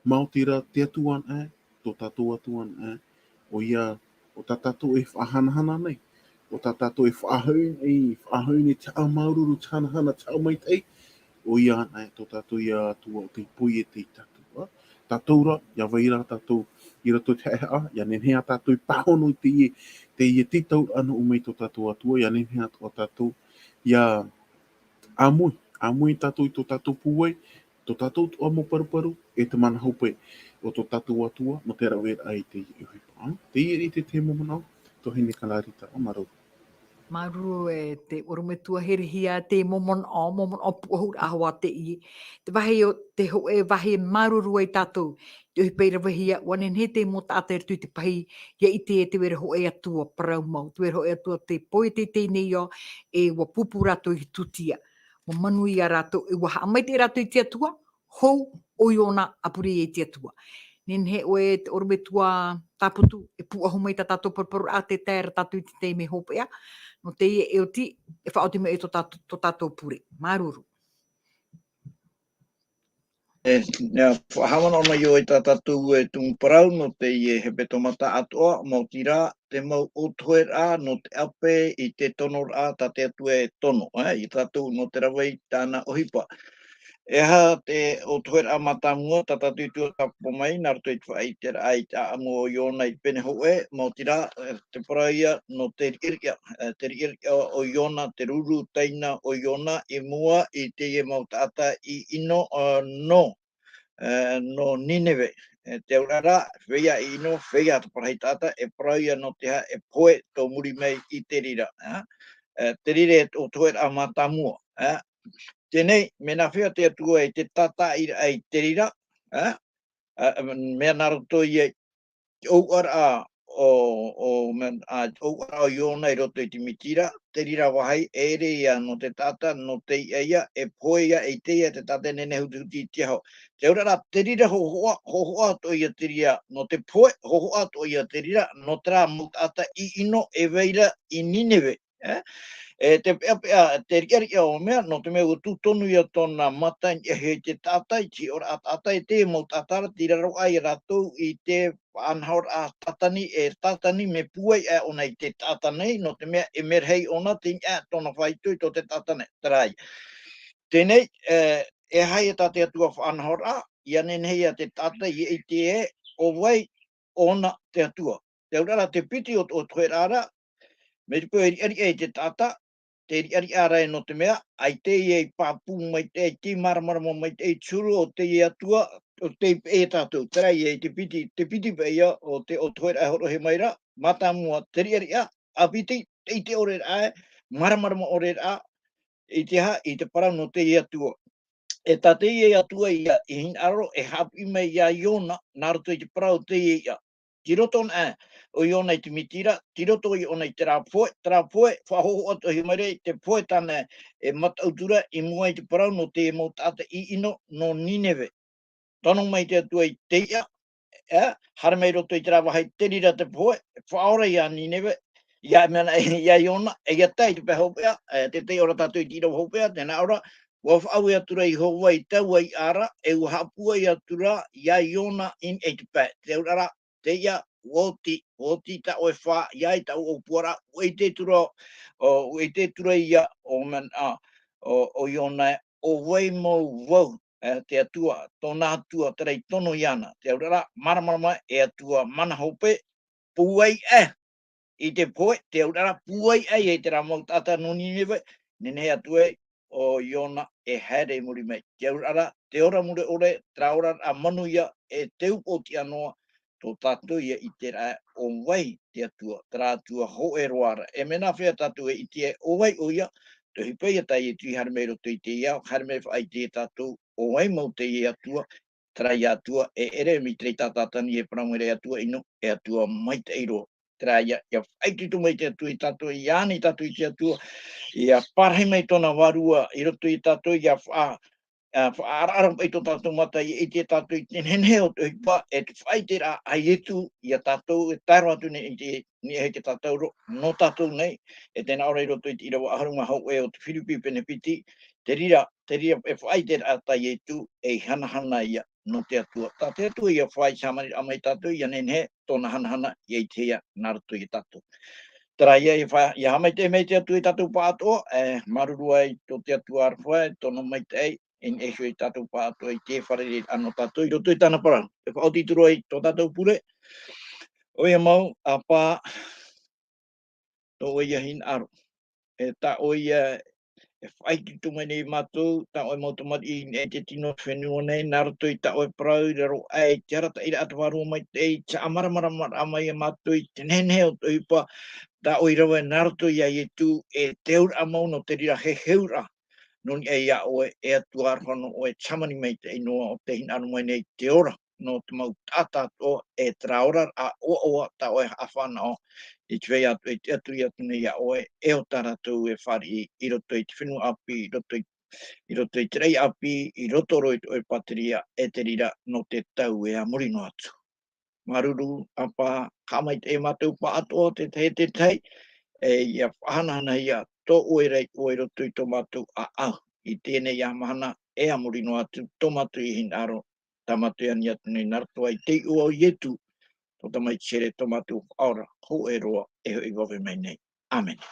Maoti rā te Atua anaʻe, tō tātou Atua anaʻe, ʻoia, ʻo tā tātou e faʻahanahana nei, ʻo tā tātou e faʻahoʻi nei, faʻahoʻi nei te haʻamāuruuru, te hanahana, te haʻamaitaʻi, ʻoia anaʻe, tō tātou ia Atua, ʻo tei poiete ia tātou, ā? Tātou rā, ʻia vai rā tātou i roto i te haʻehaʻa, ʻia nehenehe ā tātou e pāhono i teie, teie tītauraʻa nō ʻō mai tō tātou Atua, ʻia nehenehe atoʻa tātou, ʻia ʻāmui, ʻāmui tātou i tō tātou pūai, tō tātou atoʻa mau paruparu, e te mana hope o tō tātou Atua, nō te raveraʻa i teie ʻohipa. Teie i te tahi mau manaʻo, tuahine Kalarita, ā, māuruuru. Māuruuru e te ʻorometua, e rave rahi te mau manaʻo, mau manaʻo pūʻohu ra hoʻi teie. Te vāhi o te hōʻē vāhi e māuruuru ai tātou, te ʻohipa i ravehia, ʻua nehenehe te mau taʻata i roto i te pahi, ʻia ʻite e te vai ra hōʻē Atua parau mau, te vai ra hōʻē Atua tē poiete nei ā, e ʻua pūpū rātou i te tūtia. ʻUa manuia rātou, e ʻua haʻamaitaʻi rātou i te Atua, hou ʻo Iona a pure i te Atua. Nehenehe ʻoe te ʻorometua Tāputu, e pūʻohu mai tā tātou paruparu ā, tē tae ra tātou i te taime hopeʻa, nō teie e oti, e faʻaoti mai tō tātou, tō tātou pure. Māuruuru. E, ʻia faʻahaʻamanaʻo mai ʻoe i tā tātou e tumu parau nō teie hepetoma atoʻa, maoti rā, te mau ʻōtoheraʻa nō te ʻape i te tonoraʻa tā te Atua e tono, ē, ia tātou nō te rave i tāna ʻohipa. E aha te ʻōtoheraʻa mātāmua tā tātou i tuatāpapa mai, nā roto i te faʻaʻiteraʻa i te ʻāʻamu o Iona i te pene hōʻē, maoti rā, e, te parau ia nō te riʻariʻa, e, te riʻariʻa o Iona, te ruru taina o Iona i mua i teie mau taʻata i ʻino, e, nō, e, nō Nineve. E, te auraʻa, feiā ʻino, feiā te parau taʻata, e parau ia nō te aha, e pohe tō muri mai i te reira, ā? E, te reira e tō, tō ʻoe rā mātāmua, ā? Teie, mea nā fea te Atua i te tātaʻiraʻa i te reira, ā? Ā, mea nā roto ia i te ʻōuaraʻa o, o, mea, ā, ʻōuaraʻa o Iona i roto i te mitira, te reira vāhi, e ʻere ia nō te taʻata, nō te iʻa ia, e pohe ia, e ʻite ia te taʻata e nehenehe hutihuti i te aho. Te auraʻa, te reira hōhoʻa, hōhoʻa atoʻa ia te reira nō te pohe, hōhoʻa atoʻa ia te reira nō terā mau taʻata ʻino e vai ra i Nineve. E? E te peʻapeʻa, te riʻariʻa o mea, nō te mea ʻua tū tonu ia tōna mata i niʻa i te taʻata, i te hiʻoraʻa taʻata, e te mau taʻata ra, tei raro aʻe ia rātou i te faʻanahoraʻa Tātani, e Tātani, mea pūai aʻe ʻōna i te taʻata nei, nō te mea e mea rahi ʻōna, tei niʻa tōna faito i tō te taʻata nei, terā ia. Teie, e, e aha ia tā te Atua faʻanahoraʻa, ʻia nehenehe ia te taʻata ʻia ʻite ē, ʻo vai ʻōna te Atua. Te auraʻa, te piti o, o te toheraʻa ra, mea ripoʻi e riʻariʻa i te taʻata, te riʻariʻa ra ē nō te mea, ʻaita ia i pāpū maitaʻi, ʻaita i māramarama maitaʻi i te huru o te Atua, ʻo tei peʻe ia tātou. Terā ia i te piti, te piti paʻi ia o te, o te toheraʻa e hōroʻahia mai ra, mātāmua te riʻariʻa, ʻāpiti, te ʻite ʻore ra ē, māramarama ʻore ra, i te aha, i te parau nō te Atua. E tā te Atua ia, i hinaʻaro, e haʻapiʻi mai ia Iona, nā roto i te parau o te iʻa. Tei roto anaʻe ʻo Iona i te mitira, tei roto ia ʻōna i terā pohe, terā pohe, faʻahōhoʻa atoʻahia mai ra i te pohe tāna e mataʻutu ra i mua i te parau nō te mau taʻata ʻino nō Nineve. Tono mai te Atua i te iʻa, e, haere mai roto i terā vāhi, te reira te pohe, faʻaora ia Nineve, ia mea nā, ia Iona, e ia tae i te pae hopeʻa, e, te tei ora tātou i te ʻīrava hopeʻa, tē nā ʻō ra, ʻua faʻaue atu ra Iehova i taua iʻa ra, e ʻua haʻapūai atu ra ia Iona i niʻa i te pae. Te auraʻa, te iʻa, ʻua oti, ʻua oti tā ʻoe fā, ʻia ai tā ʻoe ʻōpuaraʻa, ʻua ʻite atu ra, ʻo, ʻua ʻite atu ra ia, ʻo mea nā, ʻo, ʻo Iona, ʻo vai mau vau, e, te Atua, tōna Atua, terā i tono iāna. Te auraʻa, māramarama, e Atua mana hope, pūai aʻe i te pohe, te auraʻa, pūai aʻe i terā mau taʻata nō Nineve, nehenehe atu ai ʻo Iona e haere i muri mai. Te auraʻa, te ora mure ʻore, terā oraraʻa manuia, e te upoʻotiʻa noa, tō tātou ia ʻiteraʻa ʻo vai te Atua, terā Atua hōʻē roa ra. E mea nā fea tātou e ʻite ai ʻo vai ʻoia, te ʻohipa ia tā Ietu i haere mai i roto i teie ao, haere mai e faʻaʻite ia tātou, ʻo vai mau teie Atua, terā ia Atua e ʻere mai te reira Tātani, e parau mai ra e Atua ʻino, e Atua maitaʻi roa. Terā ia, ʻia faʻaitoito mai te Atua ia tātou, ʻia ani tātou i te Atua, ʻia parahi mai tōna vārua i roto ia tātou, ʻia faʻa-, ʻia faʻaʻaraʻara paʻi tō tātou mata, ʻia ʻite tātou i te nehenehe o te ʻohipa, e te faʻaʻiteraʻa a Ietu ia tātou, e tae roa atu nei i te, i niʻa i te tatauro nō tātou nei, e tē nā ʻō ra i roto i te ʻīrava ʻahuru mā hōʻē o te Firipi pene piti, te reira, te reira e faʻaʻiteraʻa tā Ietu, ei hanahana ia nō te Atua. Tā te Atua ia faʻaʻite haʻamaniraʻa mai ia tātou, ʻia nehenehe tōna hanahana ʻia ʻitehia nā roto ia tātou. Terā ia, ʻia fa-, ʻia haʻamaitaʻi mai te Atua ia tātou pāʻatoʻa, e, māuruuru ā tō te Atua aroha, e tono maitaʻi, e, e iho ia tātou pāʻatoʻa i te fārereiraʻa nō tātou i roto i tāna parau. E faʻaoti atu ra i tō tātou pure, ʻoia mau, ʻApā, tō ʻoe ia hinaʻaro. E tā ʻoe ia e faʻaitoito mai nei ia mātou, tā ʻoe mau tamariʻi i te tino fenua nei, nā roto i tā ʻoe parau i raro aʻe i te arataʻiraʻa a te Vārua Maitaʻi, te haʻamāramaramaraʻa mai ia mātou i te nehenehe o te ʻohipa, tā ʻoe i rave nā roto ia Ietu, e te auraʻa mau nō te reira heheuraʻa. Nō niʻa ia ʻoe, e Atua aroha nō ʻoe, te hāmani maitaʻi noa o tē hinaʻaro mai nei i te ora nō te mau taʻata atoʻa, e terā oraraʻa ʻoaʻoa tā ʻoe haʻafānaʻo, i te feiā atoʻa e tiʻaturi atu nei ia ʻoe, e ʻo tā rātou e fāriʻi i roto i te fenua ʻāpī, i roto i, i roto i te raʻi ʻāpī, i roto roa i tō ʻoe pātireia, e te reira nō te tau e a muri noa atu. Māuruuru, ʻApā, haʻamaitaʻi ia mātou pāʻatoʻa, te tahi, te tahi, e ʻia faʻahanahanahia tō ʻoe ra ʻoe i roto i tō mātou ʻāʻau. I teie nei mahana, e a muri noa atu, tō mātou ia hinaʻaro, tā mātou e ani atu nei nā roto i te iʻoa o Ietu, tō Tamaiti here, tō mātou Faʻaora hōʻē roa, e hoʻi vave mai nei. ʻĀmene.